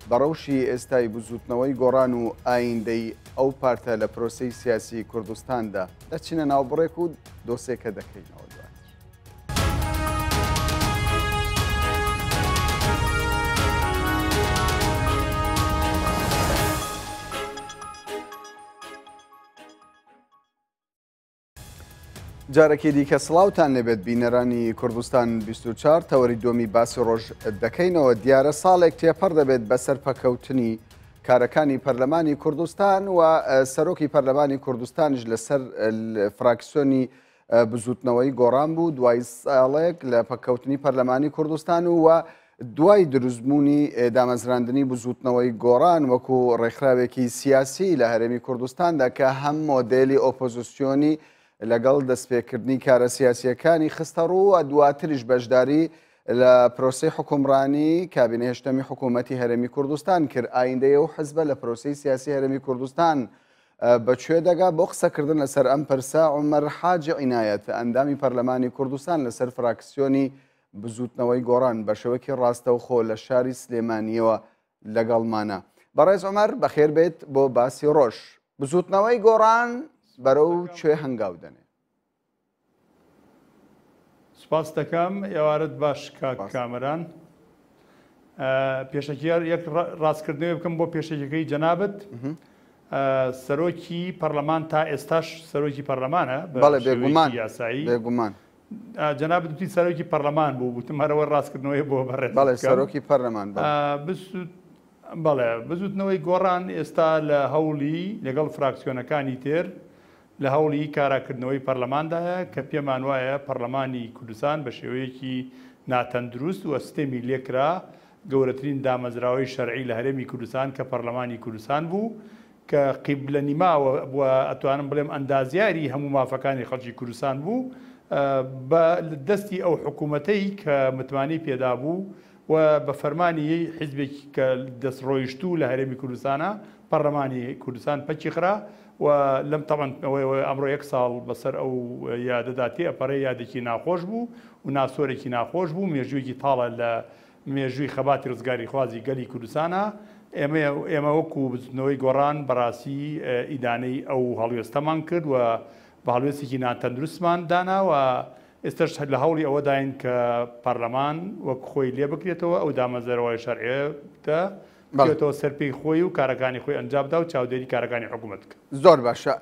بە ڕەوشی ئێستای بزووتنەوەی گۆڕان و ئایندەی ئەو پارتە لە پرۆسەی سیاسی کوردستاندا. دەچینە ناو بڕێک و دۆسێکە دەکەینەوە دواتر. جارێکی دیکە سڵاوتان لێبێت بینەرانی کوردستان 24 تەوەری دووەمی باسی ڕۆژ دەکەینەوە دیارە ساڵێک تێپەڕ دەبێت بەسەر پەکەوتنی کارەکانی پەرلەمانی کوردستان و سەرۆکی پەرلەمانی کوردستانیش لەسەر فراکسیۆنی بزوتنەوەی گۆڕان بوو دوای ساڵێک لە پەککەوتنی پەرلەمانی کوردستان و و دوای دروستبوونی دامەزراندنی بزوتنەوەی گۆڕان وەکو ڕێکخراوێکی سیاسی لە هەرێمی کوردستاندا کە هەم مۆدێلی ئۆپۆزیسیۆنی لەگەڵ دەستپێکردنی کارە سیاسیەکانی خستەڕوو و دواتریش بەشداری لە پرۆسەی حکومڕانی کابینە هەشتەمی حکوومەتی هەرێمی کوردستان کرد ئایندەی ئەو حزبە لە پرۆسەی سیاسی هەرێمی کوردستان بە کوێ دەگا؟ بۆ قسەکردن لەسەر ئەم پرسە عومەر حاجی عینایەت، ئەندامی پەرلەمانی کوردستان لەسەر فراکسیۆنی بزووتنەوەی گۆڕان بە شێوەکی ڕاستەوخۆ لە شاری سلێمانییەوە لەگەڵمانە. بەڕێز عومەر بەخێر بێیت بۆ باسی ڕۆژ. بزووتنەوەی گۆڕان بەرەو کوێ هەنگاو دەنێ؟ سپاست دەکەم ئێوارەت باش کاک کامەران پێشەکی یەک ڕاستکردنەوەی بکەم بۆ پێشەکیەکەی جەنابت سەرۆکی پەرلەمان تا ئێستاش سەرۆکی پەرلەمانە بەڵێ بێگومان یاسایی بێگومان جەنابت وتی سەرۆکی پەرلەمان بوو وتم هەرەوە ڕاستکردنەوەی بۆ بەڕێز بەڵێ سەرۆکی پەرلەمان بەڵێ بزوتنەوەی گۆڕان ئێستا لە هەوڵی لەگەڵ فراکسیۆنەکانی تر لە هەوڵی کاراکردنەوەی پەرلەماندایە کە پێمان وایە پەرلەمانی کوردستان بە شێوەیەکی ناتەندروست و ستەمی لێکرا، گەورەترین دامەزراوەی شەرعی لە هەرێمی کوردستان کە پەرلەمانی کوردستان بوو کە قیبلە نیما و ئەتوانم بڵێم ئەندازیاری هەموو مافەکانی خەڵکی کوردستان بوو بە دەستی ئەو حکوومەتەی کە متمانەی پێدابوو و بە فەرمانی حیزبێکی کە دەستڕۆیشتوو لە هەرێمی کوردستانە پەرلەمانی کوردستان پەکی خرا و لەم تەبعەن ئەمڕۆ یەک ساڵ بەسەر ئەو یادەدا تێئەپەڕێ یادێکی ناخۆش بوو و ناسۆرێکی ناخۆش بوو مێژوویەکی تاڵە لە مێژووی خەباتی ڕزگاریخوازی گەلی کوردستانە ئێمە ئێمە وەکو بزوتنەوەی گۆڕان بەڕاستی ئیدانەی ئەو هەڵوێستەمان کرد و بە هەڵوێستێکی ناتەندروستمان دانا و ئێستاش لە هەوڵی ئەوەداین کە پەرلەمان وەک خۆی لێ بکرێتەوە ئەو دامەزراوە شەرعیەتە بکەوێتەوە سەر پێی خۆی و کارەکانی خۆی ئەنجام بدا و چاودێری کارەکانی حکوومەت بکە. زۆر باشە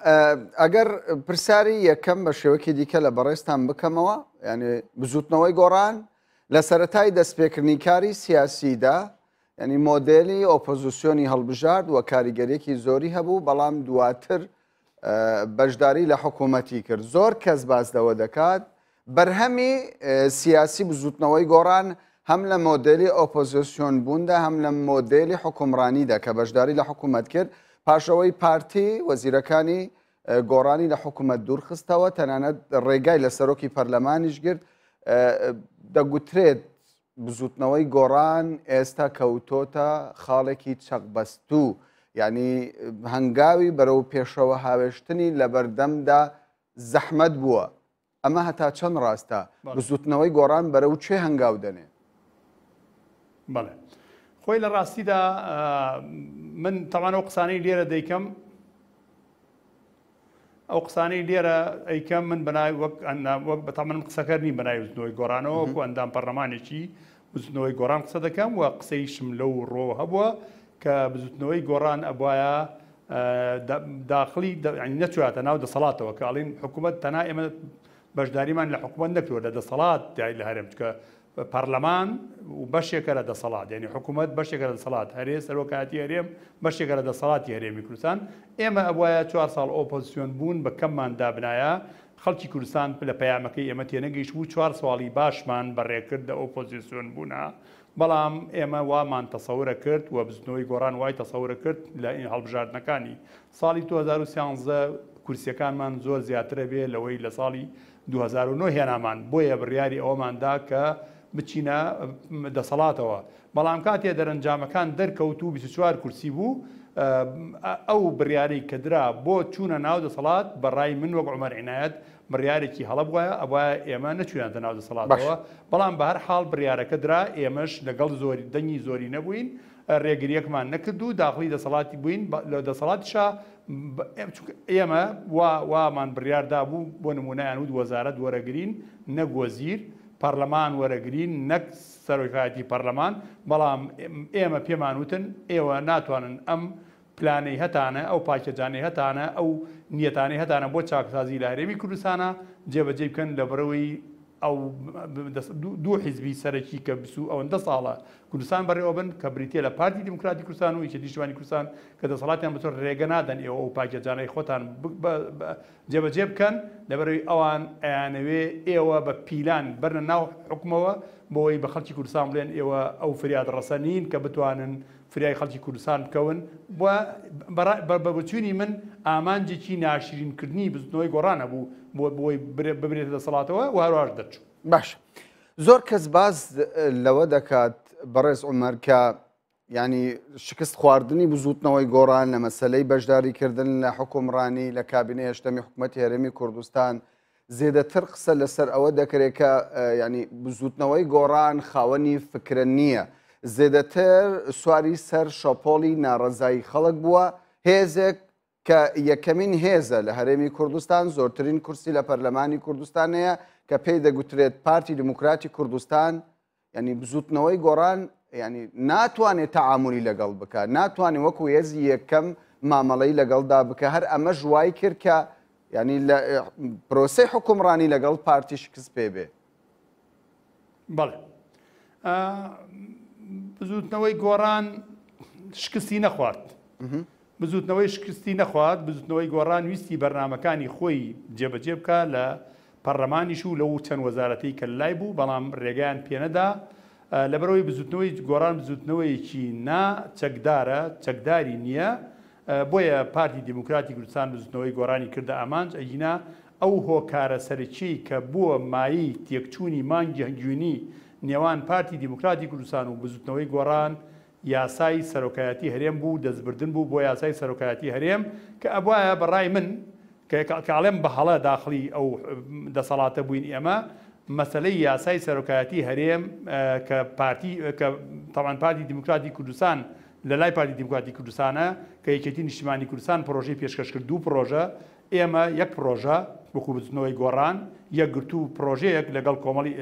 ئەگەر پرسیاری یەکەم بە شێوەکی دیکە لە بەڕێزتان بکەمەوە یعنی بزوتنەوەی گۆڕان لە سەرەتای دەستپێکردنی کاری سیاسیدا یعنی مۆدێلی ئۆپۆزیسیۆنی هەڵبژارد و کاریگەریەکی زۆری هەبوو بەڵام دواتر بەشداری لە حکوومەتی کرد زۆر کەس باس لەوە دەکات بەرهەمی سیاسی بزوتنەوەی گۆڕان هەم لە مۆدێلی ئۆپۆزیسیۆن بووندا هەم لە مۆدێلی حکومڕانیدا کە بەشداری لە حکوومەت کرد پاشەوەی پارتی وەزیرەکانی گۆڕانی لە حکوومەت دوورخستەوە تەنانەت ڕێگای لە سەرۆکی پەرلەمانیش گرت دەگوترێت بزوتنەوەی گۆڕان ئێستا کەوتۆتە خاڵێکی چەقبەستوو، یانی هەنگاوی بەرەو پێشەوە هاوێشتنی لەبەردەمدا زەحمەت بووە، ئەمە هەتا چەند ڕاستە؟ بزوتنەوەی گۆڕان بەرەو کوێ هەنگاو دەنێ؟ بەڵێ خۆی لە ڕاستیدا من تەوان ئەو قسانەی لێرە دەیکەم ئەو قسانەی لێرە ئەیکەم من بەناوی وەک ئەندام وەک بەتەمەنم قسەکەر نیم بەناوی بزوتنەوەی گۆڕانەوە وەکو ئەندام پەرلەمانێکی بزوتنەوەی گۆڕان قسە دەکەم و قسەیشم لەو ڕۆوە هەبووە کە بزوتنەوەی گۆڕان ئەبواە داخلی نەچواتە ناو دەسەڵاتەوە کە ئەڵین حکوومەت تەنها ئێمە بەشداریمان لە حکوومەت نەکردووە لە دەسەڵات لە هەرێم چکە پەرلەمان بەشێکە لە دەسەڵات، یانی حکوومەت بەشێکە لە دەسەڵات، هەرێ سەرۆکایەتی هەرێم بەشێکە لە دەسەڵاتی هەرێمی کوردستان، ئێمە ئەبوایە چوار ساڵ ئۆپۆزسیۆن بوون بە کەممان دابنایە، خەڵکی کوردستان لە پەیامەکەی ئێمە تێنەگەیشتبوو، چوار ساڵی باشمان بەڕێکرد لە ئۆپۆزسیۆن بوونا، بەڵام ئێمە وامان تەسەورە کرد و بزوتنەوەی گۆڕان وای تەسەورە کرد لە هەڵبژاردنەکانی ساڵی 2013 کورسیەکانمان زۆر زیاترە بێ لەوەی لە ساڵی 2009 هێنامان، بۆیە بڕیاری ئەوەمان دا کە بچینە دەسەڵاتەوە، بەڵام کاتێ دەرەنجامەکان دەرکەوت و 24 کورسی بوو، ئەو بڕیارەی کە درا بۆ چوونە ناو دەسەڵات بە ڕای من وەک عومەر عینایەت بڕیارێکی هەڵە بوایە، ئەبوایە ئێمە نەچوویناتە ناو دەسەڵاتەوە، بەڵام بە هەر حاڵ بڕیارەکە درا، ئێمەش لەگەڵ زۆری دەنگی زۆری نەبووین، ڕێگرییەکمان نەکرد و داخڵی دەسەڵاتی بووین، لە دەسەڵاتیشا چونکە ئێمە وا وامان بڕیار دابوو بۆ نموونە یان وت وەزارەت وەرەگرین نەک وەزیر، پەرلەمان وەرەگرین نەک سەرۆکایەتی پەرلەمان، بەڵام ئێمە پێمان وتن ئێوە ناتوانن ئەم پلانەی هەتانە، ئەو پاکێجانەی هەتانە، ئەو نیەتانەی هەتانە بۆ چاکسازی لە هەرێمی کوردستانا جێبەجێی بکەن لەبەرئەوەی ئەو دوو حیزبی سەرەکی کە بیست و ئەوەندە ساڵە کوردستان بەڕێوەبن کە بریتیە لە پارتی دیموکراتی کوردستان و یەکێتی نیشتمانی کوردستان کە دەسەڵاتیان بەسەر ڕێگە نادەن ئێوە ئەو پاکێجانەی خۆتان جێبەجێ بکەن لەبەرئەوەی ئەوان ئەیانەوێ ئێوە بە پیلان بەرنە ناو حوکمەوە بۆی بە خەڵکی کوردستان بڵێن ئێوە ئەو فریاد ڕەسە نین کە بتوانن فریای خەڵکی کوردستان بکەون و بە بۆچوونی من ئامانجێکی ناشرینکردنی بزوتنەوەی گۆڕان هەبوو بۆ بۆی ببرێتە دەسەڵاتەوە و هەرواش دەرچوو. باشە زۆر کەس باس لەوە دەکات بەڕێز عومەر کە ینی شکست خواردنی بزوتنەوەی گۆڕان لە مەسلەی بەشداریکردن لە حکومڕانی لە کابینەی هەشتەمی حکوومەتی هەرێمی کوردستان زێدەتر قسە لەسەر ئەوە دەکرێت کە ینی بزوتنەوەی گۆڕان خاوەنی فکرە نییە زێدەتر سواری سەر شەپۆڵی ناڕەزایی خەڵک بووە هێزێک کە یەکەمین هێزە لە هەرێمی کوردستان زۆرترین کورسی لە پەرلەمانی کوردستان هەیە کە پێی دەگوترێت پارتی دیموکراتی کوردستان ینی بزوتنەوەی گۆڕان ینی ناتوانێت تەعاملی لەگەڵ بکە ناتوانێت وەکو هێزی یەکەم مامەڵەی لەگەڵدا بکە هەر ئەمەش وای کرد کە ینی لە پرۆسەی حکومڕانی لەگەڵ پارتی شکست پێ بێ. بەڵێ بزوتنەوەی گۆڕان شکستی نەخوارد. بزوتنەوەی شکستی نەخوارد، بزوتنەوەی گۆڕان ویستی بەرنامەکانی خۆی جێبەجێ بکا لە پەڕلەمانیش و لەو چەند وەزارەتەی کە لای بوو، بەڵام رێگایان پێنەدا، لەبەرئەوەی بزوتنەوەی گۆڕان بزوتنەوەیەکی نا چەکدارە، چەکداری نییە، بۆیە پارتی دیموکراتی کوردستان بزوتنەوەی گۆڕانی کردە ئامانج، ئەگینا ئەو هۆکارە سەرەکیەی کە بووە مایەی تێکچوونی مانگی هەنگوینی نێوان پارتی دیموکراتی کوردستان و بزوتنەوەی گۆڕان یاسای سەرۆکایەتی هەرێم بوو، دەستبردن بوو بۆ یاسای سەرۆکایەتی هەرێم کە ئەبوایە بە ڕای من کە کە ئەڵێم بە هەڵە داخڵی ئەو دەسەڵاتە بووین ئێمە مەسەلەی یاسای سەرۆکایەتی هەرێم کە پارتی کە تەبعەن پارتی دیموکراتی کوردستان لە لای پارتی دیموکراتی کوردستانە کە یەکێتی نیشتیمانی کوردستان پڕۆژەی پێشکەش کرد دوو پڕۆژە ئێمە یەک پڕۆژە وەکو بزوتنەوەی گۆڕان یەکگرتوو پڕۆژەیەک لەگەڵ کۆمەڵی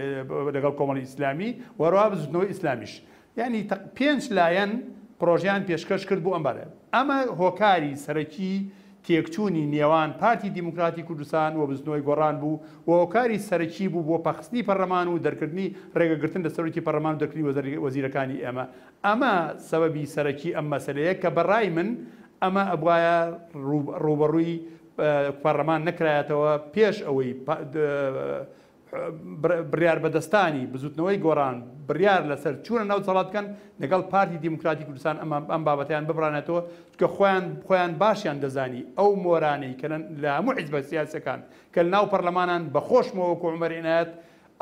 لەگەڵ کۆمەڵی ئیسلامی و هەروەها بزوتنەوەی ئیسلامیش یانی پێنج لایەن پڕۆژەیان پێشکەش کرد بۆ ئەم بارە. ئەمە هۆکاری سەرەکی تێکچوونی نێوان پارتی دیموکراتی کوردستان و بزوتنەوەی گۆڕان بوو و هۆکاری سەرەکی بوو بۆ پەخستنی پەرلەمان و دەرکردنی ڕێگەگرتن لە سەرۆکی پەرلەمان و دەرکردنی وەزیرەکانی ئێمە. ئەمە سەبەبی سەرەکی ئەم مەسەلەیە کە بە ڕای من ئەمە ئەبوایە ڕووبەڕووی پەرلەمان نەکرایەتەوە پێش ئەوەی بڕیاربەدەستانی بزوتنەوەی گۆڕان بڕیار لەسەر چوونە ناو دەسەڵات بکەن، لەگەڵ پارتی دیموکراتی کوردستان ئەم ئەم بابەتەیان ببڕانێتەوە، چونکە خۆیان خۆیان باشیان دەزانی ئەو مۆرانەی کە لە هەموو حیزبە سیاسیەکان کە لەناو پەرلەمانان بە خۆشمەوە وەکو عومەر عینایەت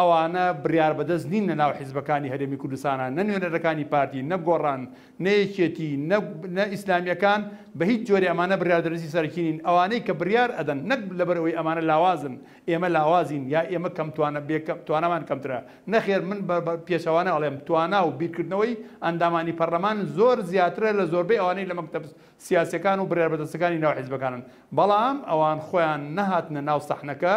ئەوانە بڕیاربەدەست نین لەناو حیزبەکانی هەرێمی کوردستانا نە نوێنەرەکانی پارتی نە گۆڕان نە یەکێتی نە نە ئیسلامیەکان بە هیچ جۆرێ ئەمانە بڕیاردەرەسی سەرەکی نین ئەوانەی کە بڕیار ئەدەن نەک لەبەرئەوەی ئەمانە لاوازن ئێمە لاوازین یا ئێمە کەم توانا بێ توانامان کەمترە نەخێر من بە پێچەوانە ئەڵێم توانا و بیرکردنەوەی ئەندامانی پەرلەمان زۆر زیاترە لە زۆربەی ئەوانەی لە مەکتەب سیاسیەکان و بڕیاربەدەستەکانی ناو حیزبەکانن بەڵام ئەوان خۆیان نەهاتنە ناو سەحنەکە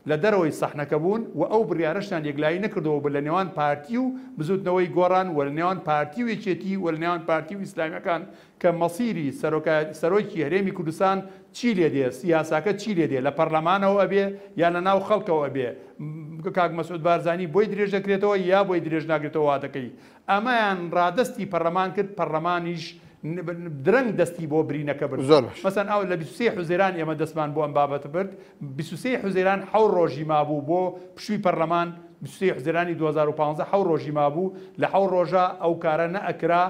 لە دەرەوەی سەحنەکە بوون و ئەو بڕیارەشیان یەکلایی نەکردەوە بە لە نێوان پارتی و بزوتنەوەی گۆڕان و لە نێوان پارتی و یەکێتی و لە نێوان پارتی و ئیسلامیەکان کە مەسیری سەرۆکی هەرێمی کوردستان چی لێ دێ، یاساکە چی لێ دێ، لە پەرلەمانەوە ئەبێ یا لە ناو خەڵکەوە ئەبێ، کاک مەسعود بارزانی بۆی درێژ دەکرێتەوە یا بۆی درێژ ناکرێتەوە وادەکەی. ئەمەیان ڕادەستی پەرلەمان کرد، پەرلەمانیش درەنگ دەستی بۆ برینەکە برد. زۆر باش. مەسەن ئەو لە 23 حوزەیران ئێمە دەستمان بۆ ئەم بابەتە برد، 23 حوزەیران حەو ڕۆژی مابوو بۆ پشووی پەرلەمان، 23 حوزەیرانی 2015 حەو ڕۆژی مابوو، لە حەو ڕۆژە ئەو کارە نەئەکرا،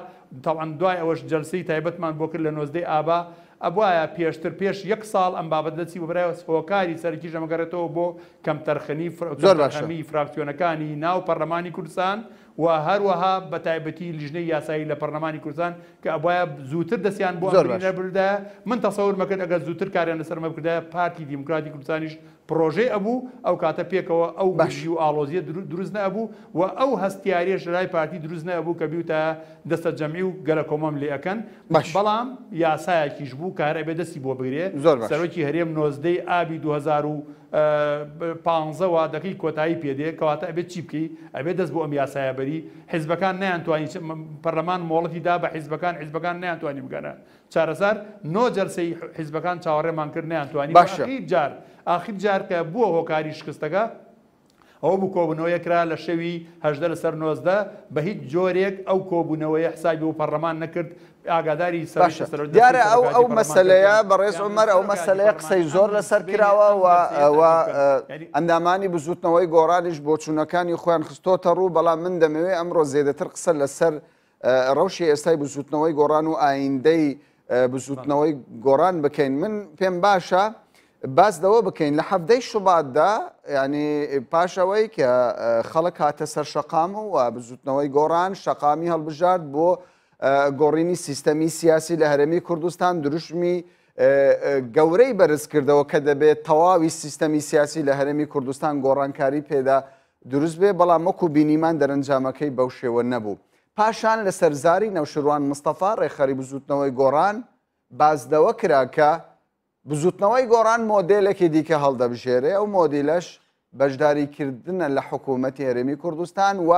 تەبعەن دوای ئەوەش جەلسەی تایبەتمان بۆ کرد لە 19 ئابا، ئەبوایە پێشتر پێش یەک ساڵ ئەم بابەتە دەستی بۆ برایە، هۆکاری سەرەکیش ئەمە گەڕێتەوە بۆ کەمتەرخەمی زۆر باشە. کەمتەرخەمی فراکسیۆنەکانی ناو پەرلەمانی کوردستان و هەروەها بە تایبەتی لیژنەی یاسایی لە پەرلەمانی کوردستان کە ئەبوایە زووتر دەستیان بۆ ئەم زۆر باش. برینە بردایە، من تەسەورم ئەکرد ئەگەر زووتر کاریان لەسەر ئەمە بکردایە پارتی دیموکراتی کوردستانیش پڕۆژەی ئەبوو، ئەو کاتە پێکەوە ئەو باش. گرژی و ئاڵۆزییە دروست نەئەبوو و ئەو هەستیارییەش لەلای پارتی دروست نەئەبوو کە بیوتایە دەستەجەمعی و گەلەکۆمەم لێ ئەکەن، باش. بەڵام یاسایەکیش بوو کە هەر ئەبێ دەستی بۆ بگرێ، زۆر باش. سەرۆکی هەرێم 19 ی ئابی 2015 وادەکەی کۆتایی پێ دێ، کەواتە ئەبێ چی بکەی؟ ئەبێ دەست بۆ ئەم یاسایە بەری، حیزبەکان نەیانتوانی، پەرلەمان مۆڵەتی دا بە حیزبەکان، حیزبەکان نەیانتوانی بگەنە چارەسەر، نۆ جەلسەی حیزبەکان چاوەڕێمان کرد نەیانتوانی، باشە. ئاخیر جار ئاخیر جار کە بووە هۆکاری شکستەکە ئەوە بوو کۆبوونەوەیەک کرا لە شەوی 18 لەسەر 19 بە هیچ جۆرێک ئەو کۆبوونەوەیە حسابی بۆ پەرلەمان نەکرد ئاگاداری سەرۆکی باشە سەرۆک دەستەی دیارە ئەو سەرۆکایەتی ئەو پەرلەمان مەسەلەیە کردن بەڕێز یان عومەر ئەو سەرۆکایەتی مەسەلەیە پەرلەمان قسەی زۆر ئەم لەسەر سبەینێ کراوە ئەم و جەلسەیە و تەرتیب بکەن یعنی ئەندامانی بزوتنەوەی گۆڕانیش بۆچوونەکانی خۆیان خستۆتە ڕوو بەڵام من دەمەوێت ئەمڕۆ زێدەتر قسە لەسەر ڕەوشی ئێستای بزوتنەوەی گۆڕان و ئایندەی بزوتنەوەی گۆڕان بکەین من پێم باشە باس لەوە بکەین لە حەفتەی شوباتدا ینی پاشەوەی کە خەڵک هاتە سەر شەقام و بزوتنەوەی گۆڕان شەقامی هەڵبژارد بۆ گۆڕینی سیستەمی سیاسی لە هەرێمی کوردستان دروشمی گەورەی بەرز کردەوە کە دەبێت تەواوی سیستەمی سیاسی لە هەرێمی کوردستان گۆڕانکاری پێدا دروست بێ، بەڵام وەکو بینیمان دەرەنجامەکەی بەو شێوە نەبوو. پاشان لەسەر زاری نەوشیروان مستەفا ڕێکخەری بزووتنەوەی گۆڕان باس لەوە کرا کە بزووتنەوەی گۆڕان مۆدێلێکی دیکە هەڵدەبژێرێ، ئەو مۆدیلەش بەشداریکردنە لە حکوومەتی هەرێمی کوردستان و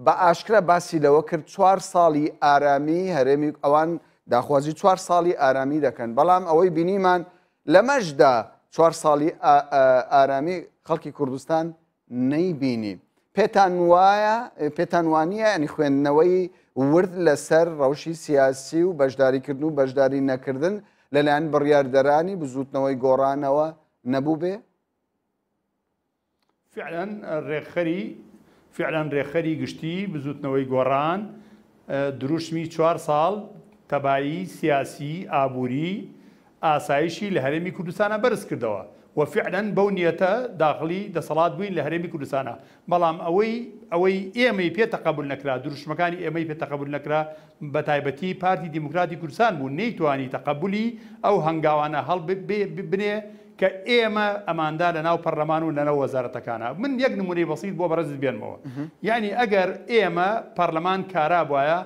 بە ئاشکرا باسی لەوە کرد چوار ساڵی ئارامی هەرێمی ئەوان داخوازی چوار ساڵی ئارامی دەکەن، بەڵام ئەوەی بینیمان لەمەشدا چوار ساڵی ئارامی خەڵکی کوردستان نەیبینی. پێتان وایە پێتان وانییە ینی خوێندنەوەی ورد لەسەر ڕەوشی سیاسی و بەشداریکردن و بەشداری نەکردن لەلایەن بڕیاردەرانی بزووتنەوەی گۆڕانەوە نەبووبێ؟ فعلا رێکخەری فعلا رێکخەری گشتی بزووتنەوەی گۆڕان دروشمی چوار ساڵ تەبایی سیاسی ئابووری ئاسایشی لە هەرێمی کوردستانا بەرز کردەوە و فعلا بەو نیەتە داخڵی دەسەڵات بووین لە هەرێمی کوردستانا بەڵام ئەوەی ئەوەی ئێمەی پێ تەقەبول نەکرا دروشمەکانی ئێمەی پێ تەقەبول نەکرا بە تایبەتی پارتی دیموکراتی کوردستان بوو نەیتوانی تەقەبولی ئەو هەنگاوانە هەڵ بنێ کە ئێمە ئەماندا لە ناو پەرلەمان و لەناو وەزارەتەکانا. من یەک نمونەی بەسیت بۆ بەڕێزت بێنمەوە. یەعنی ئەگەر ئێمە پەرلەمان کارا بوایە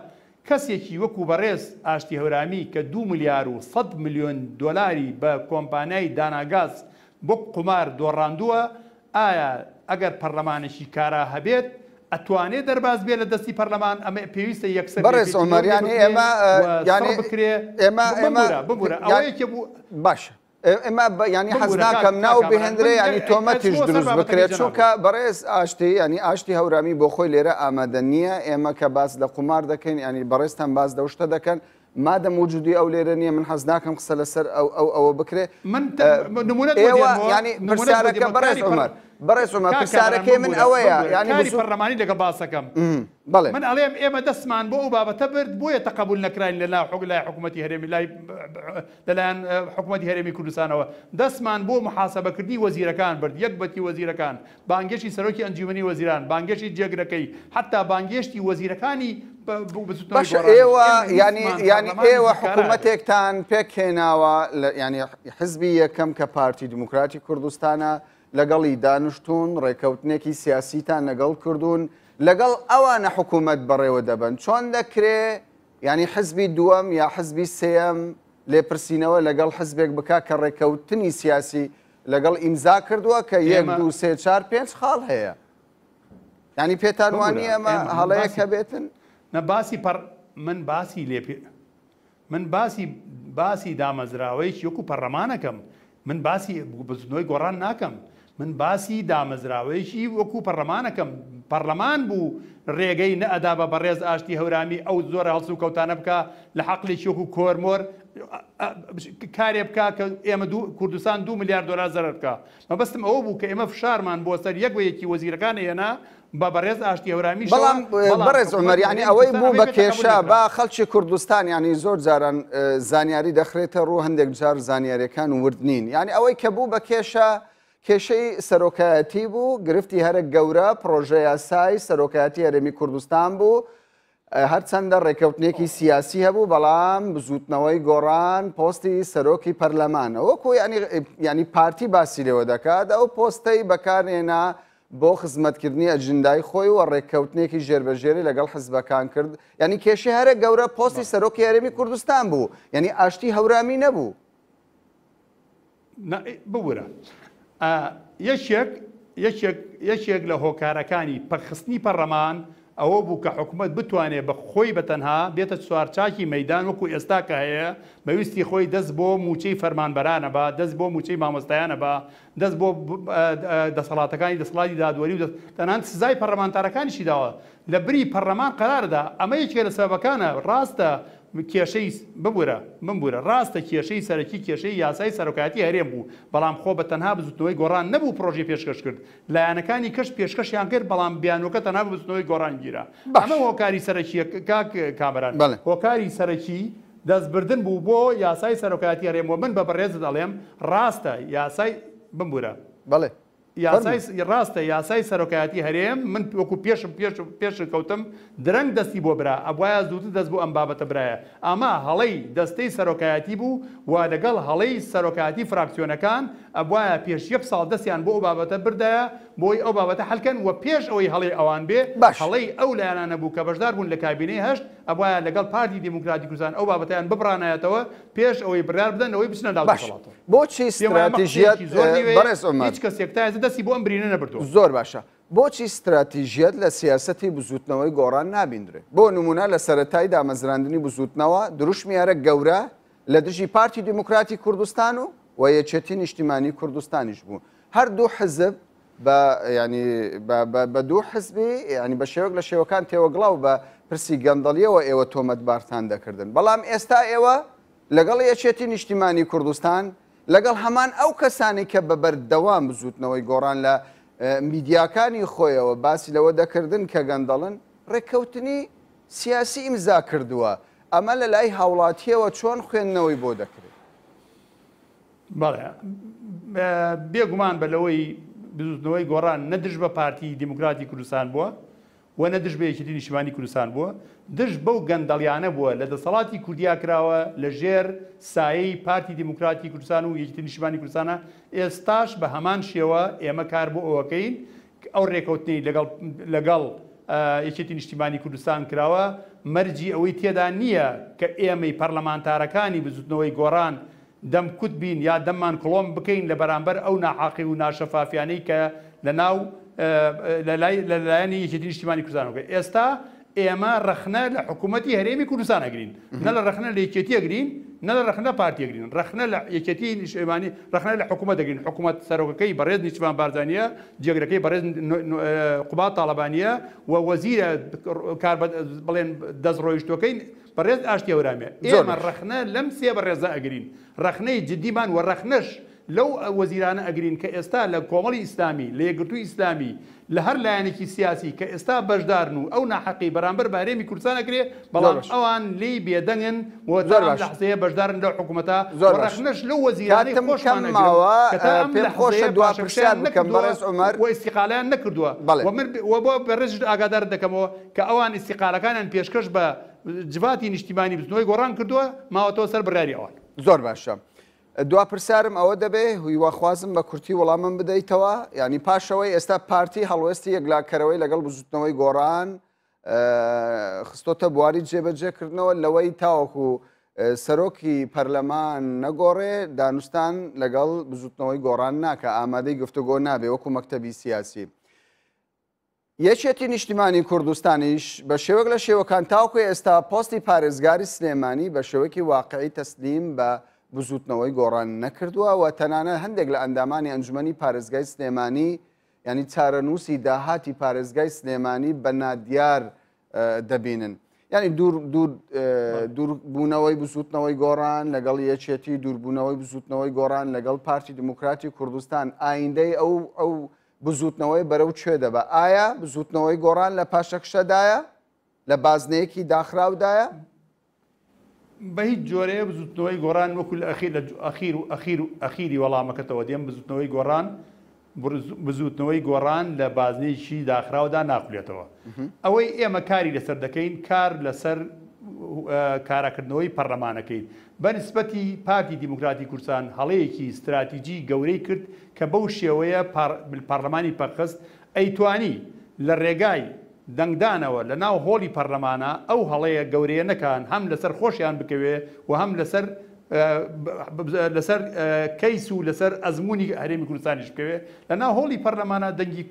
کەسێکی وەکو بەڕێز ئاشتی هەورامی کە دوو ملیار و سەد ملیۆن دۆلاری بە کۆمپانیای داناگاز وەک قومار دۆڕاندووە ئایا ئەگەر پەرلەمانێکی کارا هەبێت ئەتوانێ دەرباز بێ لە دەستی پەرلەمان ئەمە پێویستە یەکسەر بەڕێز عومەر یانی ئێمە و سڕ بکرێ ببورە ببورە ئەوە یەکێ بوو باشە ئێمە ینی حەز ناکەم ناو بهێنرێ ینی تۆمەتیش دروست بکرێت چونکە بەڕێز ئاشتی ینی ئاشتی هەورامی بۆ خۆی لێرە ئامادە نییە ئێمە کە باس لە قومار دەکەین ینی بەڕێزتان باس لەو شتە دەکەن مادەم وجودی ئەو لێرە نییە من حەز ناکەم قسە لەسەر ئەو ئەو ئەوە بکرێ من ئێوە ینی پرسیارەکە بەڕێز عومەر بەڕێز عومەر پرسیارەکەی من ئەوەیە ینی پەرلەمانی لەگەڵ باسەکەم بەڵێ من ئەڵێم ئێمە دەستمان بۆ ئەو بابەتە برد بۆیە تەقەبول نەکراین لە لای حکوومەتی هەرێمی لای لەلایەن حکومەتی هەرێمی کوردستانەوە دەستمان بۆ موحاسەبەکردنی وەزیرەکان برد، یەک بەتی وەزیرەکان، بانگێشتی سەرۆکی ئەنجومەنی وەزیران، بانگێشتی جێگرەکەی، حەتا بانگێشتی وەزیرەکانی بزوتنەوەی باشە گۆڕانیش. ئێوە ئێمە یانی ویستمان یانی پەرلەمانێکی ئێوە کارا هەبێت. حکوومەتێکتان پێکهێناوە لە یانی حزبی یەکەم کە پارتی دیموکراتی کوردستانە لەگەڵی دانیشتوون ڕێکەوتنێکی سیاسیتان لەگەڵ کردوون لەگەڵ ئەوانە حکوومەت بەڕێوە دەبەن چۆن دەکرێ یانی حزبی دووەم یا حزبی سێیەم لێپرسینەوە لەگەڵ حزبێک بکا کە ڕێککەوتنی سیاسی لەگەڵ ئیمزا کردووە کە یەک ئێمە دوو سێ چار پێنج خاڵ هەیە یانی پێتان ببورە وانییە ئەمە ئێمە من هەڵەیەک باسی هەبێتن؟ نە باسی پەڕ من باسی لێپێ من باسی باسی دامەزراوەیەکی وەکو پەڕلەمانەکەم من باسی بزوتنەوەی گۆڕان ناکەم من باسی دامەزراوەیەکی وەکو پەڕلەمانەکەم پەڕلەمان بوو ڕێگەی نەئەدا بە بەڕێز ئاشتی هەورامی ئەو زۆرە هەڵسوکەوتانە بکا لە حەقلێکی وەکو کۆرمۆر کارێ بکا کە ئێمە دوو کوردستان دوو ملیار دۆلار زەرەر بکا مەبەستم ئەوە بوو کە ئێمە فشارمان بۆ سەر یەک بە یەکی وەزیرەکان هێنا بە بەڕێز ئاشتی هەورامیشەوە، بەڵام بەڵام بەڕێز عومەر حکومەتی یانی هەرێمی ئەوەی کوردستان بوو ئەمەی بە پێ تەقەبول کێشە نەکرا. با خەڵکی کوردستان یانی زۆر جاران زانیاری دەخرێتە ڕوو هەندێک جار زانیاریەکان ورد نین یانی ئەوەی کە بوو بە کێشە کێشەی سەرۆکایەتی بوو گرفتی هەرە گەورە پڕۆژە یاسای سەرۆکایەتی هەرێمی کوردستان بوو هەرچەندە ڕێکەوتنێکی سیاسی هەبوو بەڵام بزوتنەوەی گۆڕان پۆستی سەرۆکی پەرلەمانە وەکو ینی پارتی باسی لێوە دەکات ئەو پۆستەی بەکارهێنا بۆ خزمەتکردنی ئەجندای خۆی و ڕێککەوتنێکی ژێربەژێری لەگەڵ حزبەکان کرد یعنی کێشەی هەرە گەورە پۆستی سەرۆکی هەرێمی کوردستان بوو یعنی ئاشتی هەورامی نەبوو. ببورە یەکێک یەکێک یەکێک لە هۆکارەکانی پەکخستنی پەڕەمان ئەوە بوو کە حکومەت بتوانێ بە خۆی بە تەنها بێتە چوارچاکی مەیدان وەکو ئێستا کە هەیە بە ویستی خۆی دەست بۆ مووچەی فەرمانبەرانە با دەست بۆ مووچەی مامۆستایانە با دەست بۆ دەسەڵاتەکانی دەسەڵاتی دادوەری و تەنانەت سزای پەڕلەمانتارەکانیشی داوە لە بری پەڕلەمان قەراردا ئەمە یەکێ لە سەبەبەکانە ڕاستە کێشەی ببورە بمبورە ڕاستە کێشەی سەرەکی کێشەی یاسای سەرۆکایەتی هەرێم بوو بەڵام خۆ بە تەنها بزوتنەوەی گۆڕان نەبوو پڕۆژەی پێشکەش کرد لایەنەکانی کەش پێشکەشیان کرد بەڵام بیانوەکە تەنها بە بزوتنەوەی گۆڕان گیرا باش ئەمە هۆکاری سەرەکیە کاک کامەران بەڵێ. هۆکاری سەرەکی دەستبردن بوو بۆ یاسای سەرۆکایەتی هەرێم وە من بە بەڕێزت ئەڵێم ڕاستە یاسای بمبورە بەڵێ یاسای ڕاستە یاسای سەرۆکایەتی هەرێم من وەکو پێشم پێش پێش کەوتم درەنگ دەستی بۆ برا ئەبوایە زووتر دەست بۆ ئەم بابەتە برایە ئەمە هەڵەی دەستەی سەرۆکایەتی بوو و لەگەڵ هەڵەی سەرۆکایەتی فراکسیۆنەکان ئەبوایە پێش یەک ساڵ دەستیان بۆ ئەو بابەتە بردایە بۆی ئەو بابەتە حەلکەن و پێش ئەوەی هەڵەی ئەوان بێ باش. هەڵەی ئەو لایەنانە بوو کە بەشدار بوون لە کابینەی هەشت ئەبوایە لەگەڵ پارتی دیموکراتی کوردستان ئەو بابەتەیان ببڕانایەتەوە پێش ئەوەی بڕیار بدەن لەوەی بچنە ناو باش دەسەڵاتەوە. بۆچی پێم وایە ئەمە ستراتیژیەت قسەیەکی زۆر نوێیە، بەڕێز عومەر. هیچ کەسێک تا ئێستا دەستی بۆ ئەم برینە نەبردووە. زۆر باشە بۆچی ستراتیژیەت لە سیاسەتی بزووتنەوەی گۆڕان نابیندرێ؟ بۆ نموونە لە سەرەتای دامەزراندنی بزووتنەوە دروشمی هەرە گەورە لە دژی پارتی دیموکراتی کوردستان و و یەکێتی نیشتیمانی کوردستانیش بوو هەردوو حزب بە یانی بە بە بە دوو حزبی یانی بە شێوەک لە شێوەکان تێوەگڵاو بە پرسی گەندەڵیەوە ئێوە تۆمەتبارتان دەکردن بەڵام ئێستا ئێوە. لەگەڵ یەکێتی نیشتیمانی کوردستان، لەگەڵ هەمان ئەو کەسانەی کە بە بەردەوام بزووتنەوەی گۆڕان لە میدیاکانی خۆیەوە باسی لەوە دەکردن کە گەندەڵن، ڕێککەوتنی سیاسی ئیمزا کردووە، ئەمە لە لای هاوڵاتییەوە چۆن خوێندنەوەی بۆ دەکرێت؟ بەڵێ بێ گومان بە لەوەی بزووتنەوەی گۆڕان نە دژ بە پارتی دیموکراتی کوردستان بووە و نە دژ بە یەکێتی نیشتیمانی کوردستان بووە، دژ بەو گەندەڵیانە بووە لە دەسەڵاتی کوردیا کراوە لە ژێر سایەی پارتی دیموکراتی کوردستان و یەکێتی نیشتیمانی کوردستانە، ئێستاش بە هەمان شێوە ئێمە کار بۆ ئەوەکەین ئەو رێکەوتنەی لەگەڵ لەگەڵ یەکێتی نیشتیمانی کوردستان کراوە مەرجی ئەوەی تێدا نییە کە ئێمەی پەرلەمانتارەکانی بزوتنەوەی گۆڕان دەم کوت بین یا دەممان کڵۆم بکەین لە بەرامبەر ئەو ناحاقی و ناشەفافیانەی کە لە ناو لە لای لە لایەنی یەکێتی نیشتیمانی کوردستانەوە کرا. ئێستا ئێمە ڕەخنە لە حکوومەتی هەرێمی کوردستان ئەگرین، نە لە ڕەخنە لە یەکێتی ئەگرین، نە لە ڕەخنە لە پارتی ئەگرین، ڕەخنە لە یەکێتی نیشتیمانی، ڕەخنە لە حکوومەت ئەگرین، حکوومەت سەرۆکەکەی بەڕێز نیچیرڤان بارزانییە، جێگرەکەی بەڕێز قوباد تاڵەبانییە و وەزیرە کار بڵێن دەستڕۆیشتووەکەی بەڕێز ئاشتی هەورامیە. زۆر ئێمە باش. ڕەخنە لەم سێ بەڕێزە ئەگرین، ڕەخنەی جدیمان و ڕەخنەش لەو وەزیرانە ئەگرین کە ئێستا لە کۆمەڵی ئیسلامی، لە یەکگرتووی ئیسلامی، لە هەر لایەنێکی سیاسی کە ئێستا بەشدارن و ئەو ناحەقی بەرامبەر بە هەرێمی کوردستان ئەکرێ، زۆر بەڵام باش. ئەوان لێی بێدەنگن و تا زۆر ئەم باش. لەحزەیە بەشدارن لەو حکوومەتە زۆر و باش. ڕەخنەش لەو وەزیرانەی کاتم کەم خۆشمان ئەگرم ماوە کە تا ئەم پێم خۆشە لەحزەیە دوا پاشەکشەیان پرسیار بکەم نەکردووە بەڕێز عومەر. و ئیستیقالەیان نەکردووە بەڵێ. و من و بۆ بەڕێزیشت ئاگادارت دەکەمەوە کە ئەوان ئیستیقالەکانیان پێشکەش بە جڤاتی نیشتیمانی بزوتنەوەی گۆڕان کردووە، ماوەتەوە سەر بڕیاری ئەوان. زۆر باشە. دوا پرسیارم ئەوە دەبێ، هیواخوازم بە کورتی وەڵامم بدەیتەوە، یانی پاشەوەی ئێستا پارتی هەڵوێستی یەکلاکەرەوەی لەگەڵ بزوتنەوەی گۆڕان خستۆتە بواری جێبەجێکردنەوە لەوەی تاوەکو سەرۆکی پەرلەمان نەگۆڕێ دانوستان لەگەڵ بزوتنەوەی گۆڕان ناکە، ئامادەی گفتوگۆ نابێ وەکو مەکتەبی سیاسی. یەکێتی نیشتیمانی کوردستانیش بە شێوەک لە شێوەکان تاوەکو ئێستا پۆستی پارێزگاری سلێمانی بە شێوەیەکی واقعی تەسلیم بە بزوتنەوەی گۆڕان نەکردووە و تەنانەت هەندێک لە ئەندامانی ئەنجومەنی پارێزگای سلێمانی یانی چارەنووسی داهاتی پارێزگای سلێمانی بە نادیار دەبینن. یانی دوور دوور دووربوونەوەی بزوتنەوەی گۆڕان لەگەڵ یەکێتی دووربوونەوەی بزوتنەوەی گۆڕان لەگەڵ پارتی دیموکراتی کوردستان ئایندەی ئەو ئەو بزووتنەوەی بەرەو کوێ دەبا؟ ئایا بزووتنەوەی گۆڕان لە پاشەکشەدایە؟ لە بازنەیەکی داخراودایە؟ بە هیچ جۆرێ بزووتنەوەی گۆڕان وەکو لە ئەخیر لە ئەخیر و ئەخیر و ئەخیری وەڵامەکەتەوە دێم بزووتنەوەی گۆڕان بزووتنەوەی گۆڕان لە بازنەیەکی داخراودا ناخولێتەوە. ئەوەی ئێمە کاری لەسەر دەکەین کار لەسەر کاراکردنەوەی پەرلەمانەکەین. بە نسبەتی پارتی دیموکراتی کوردستان هەڵەیەکی ستراتیجی گەورەی کرد کە بەو شێوەیە پارلەمانی پەکخست، ئەیتوانی لە رێگای دەنگدانەوە لە ناو هۆڵی پەرلەمانا ئەو هەڵەیە گەورەیە نەکان هەم لەسەر خۆشیان بکەوێ و هەم لەسەر لەسەر کەیس و لەسەر ئەزموونی هەرێمی کوردستانیش بکەوێ لە ناو هۆڵی پەرلەمانا دەنگی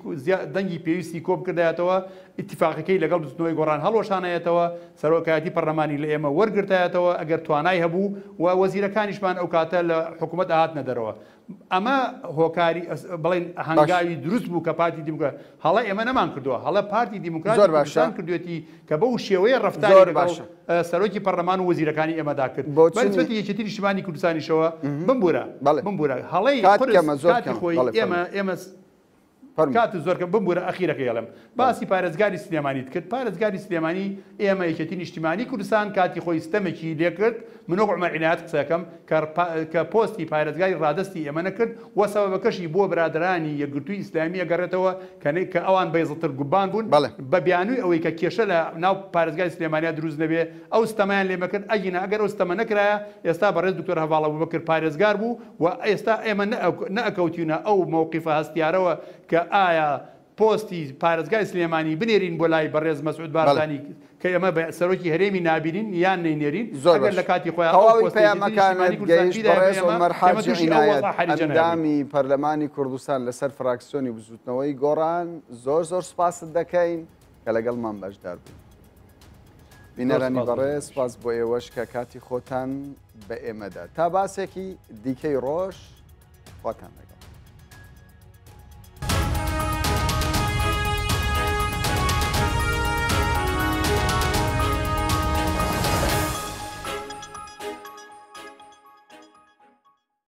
دەنگی پێویستی کۆ بکردایەتەوە ئیتیفاقەکەی لەگەڵ بزوتنەوەی گۆڕان هەڵوەشانایەتەوە سەرۆکایەتی پەرلەمانی لە ئێمە وەرگرتایەتەوە ئەگەر توانای هەبوو و وەزیرەکانیشمان ئەو کاتە لە حکوومەت ئەهاتنە دەرەوە ئەمە هۆکاری بڵێن هەنگاوی دروست بوو کە پارتی دیموکرات هەڵە ئێمە نەمان کردووە هەڵە پارتی دیموکراتی کوردستان کردوێتی کە بەو شێوەیە ڕەفتاری لەگەڵ سەرۆکی پەرلەمان و وەزیرەکانی ئێمەدا کرد بە نسبەتی یەکێتی نیشتیمانی کوردستانیشەوە بمبورە بمبورە هەڵەی قورس کاتی خۆی ئێمە ئێمە کات زۆر کەم بمبورە ئەخیرەکەی ئەڵێم باسی پارێزگاری سلێمانیت کرد پارێزگاری سلێمانی ئێمە یەکێتی نیشتیمانی کوردستان کاتی خۆی ستەمێکی لێکرد من وەک عومەر عینایەت قسەکەم کە پۆستی پارێزگاری ڕادەستی ئێمە نەکرد و سەبەبەکەشی بۆ برادەرانی یەکگرتووی ئیسلامی ئەگەڕێتەوە کە کە ئەوان بەیزەتر گوبان بوون بە بیانووی ئەوەی کە کێشە لە ناو پارێزگای سلێمانیا دروست نەبێ ئەو ستەمەیان لێ مەکرد ئەگینا ئەگەر ئەو ستەمە نەکرایە ئێستا بەڕێز دکتۆر هەڤاڵ ئەبوبەکر پارێزگار بوو و ئێستا ئێمە نەئەکەوتینە ئەو مەوقیفە هەستیارەوە کە ئایا پۆستی پارێزگای سلێمانی بنێرین بۆ لای بەڕێز مەسعود بارزانی کە ئێمە بە سەرۆکی هەرێمی نابینین یان نەینێرین، زۆر ئەگەر باش لە کاتی خۆیان ئەو تەواوی پۆستەی یەکێتی پەیامەکانت نیشتیمانی کوردستان گەیشت بیدایە بە بەڕێز ئێمە، عومەر ئێمە حاجی تووشی ئەو عینایەت وەزعە حەریجە نەبووین. ئەندامی پەرلەمانی کوردستان لەسەر فراکسیۆنی بزوتنەوەی گۆڕان زۆر زۆر سوپاست دەکەین کە لەگەڵمان بەشدار بووی. زۆر بینەرانی سوپاس بۆ بەڕێز ئێوەش. سوپاس بۆ ئێوەش کە کاتی خۆتان بە ئێمەدا. تا باسێکی دیکەی ڕۆژ خواتان لەگەڵ.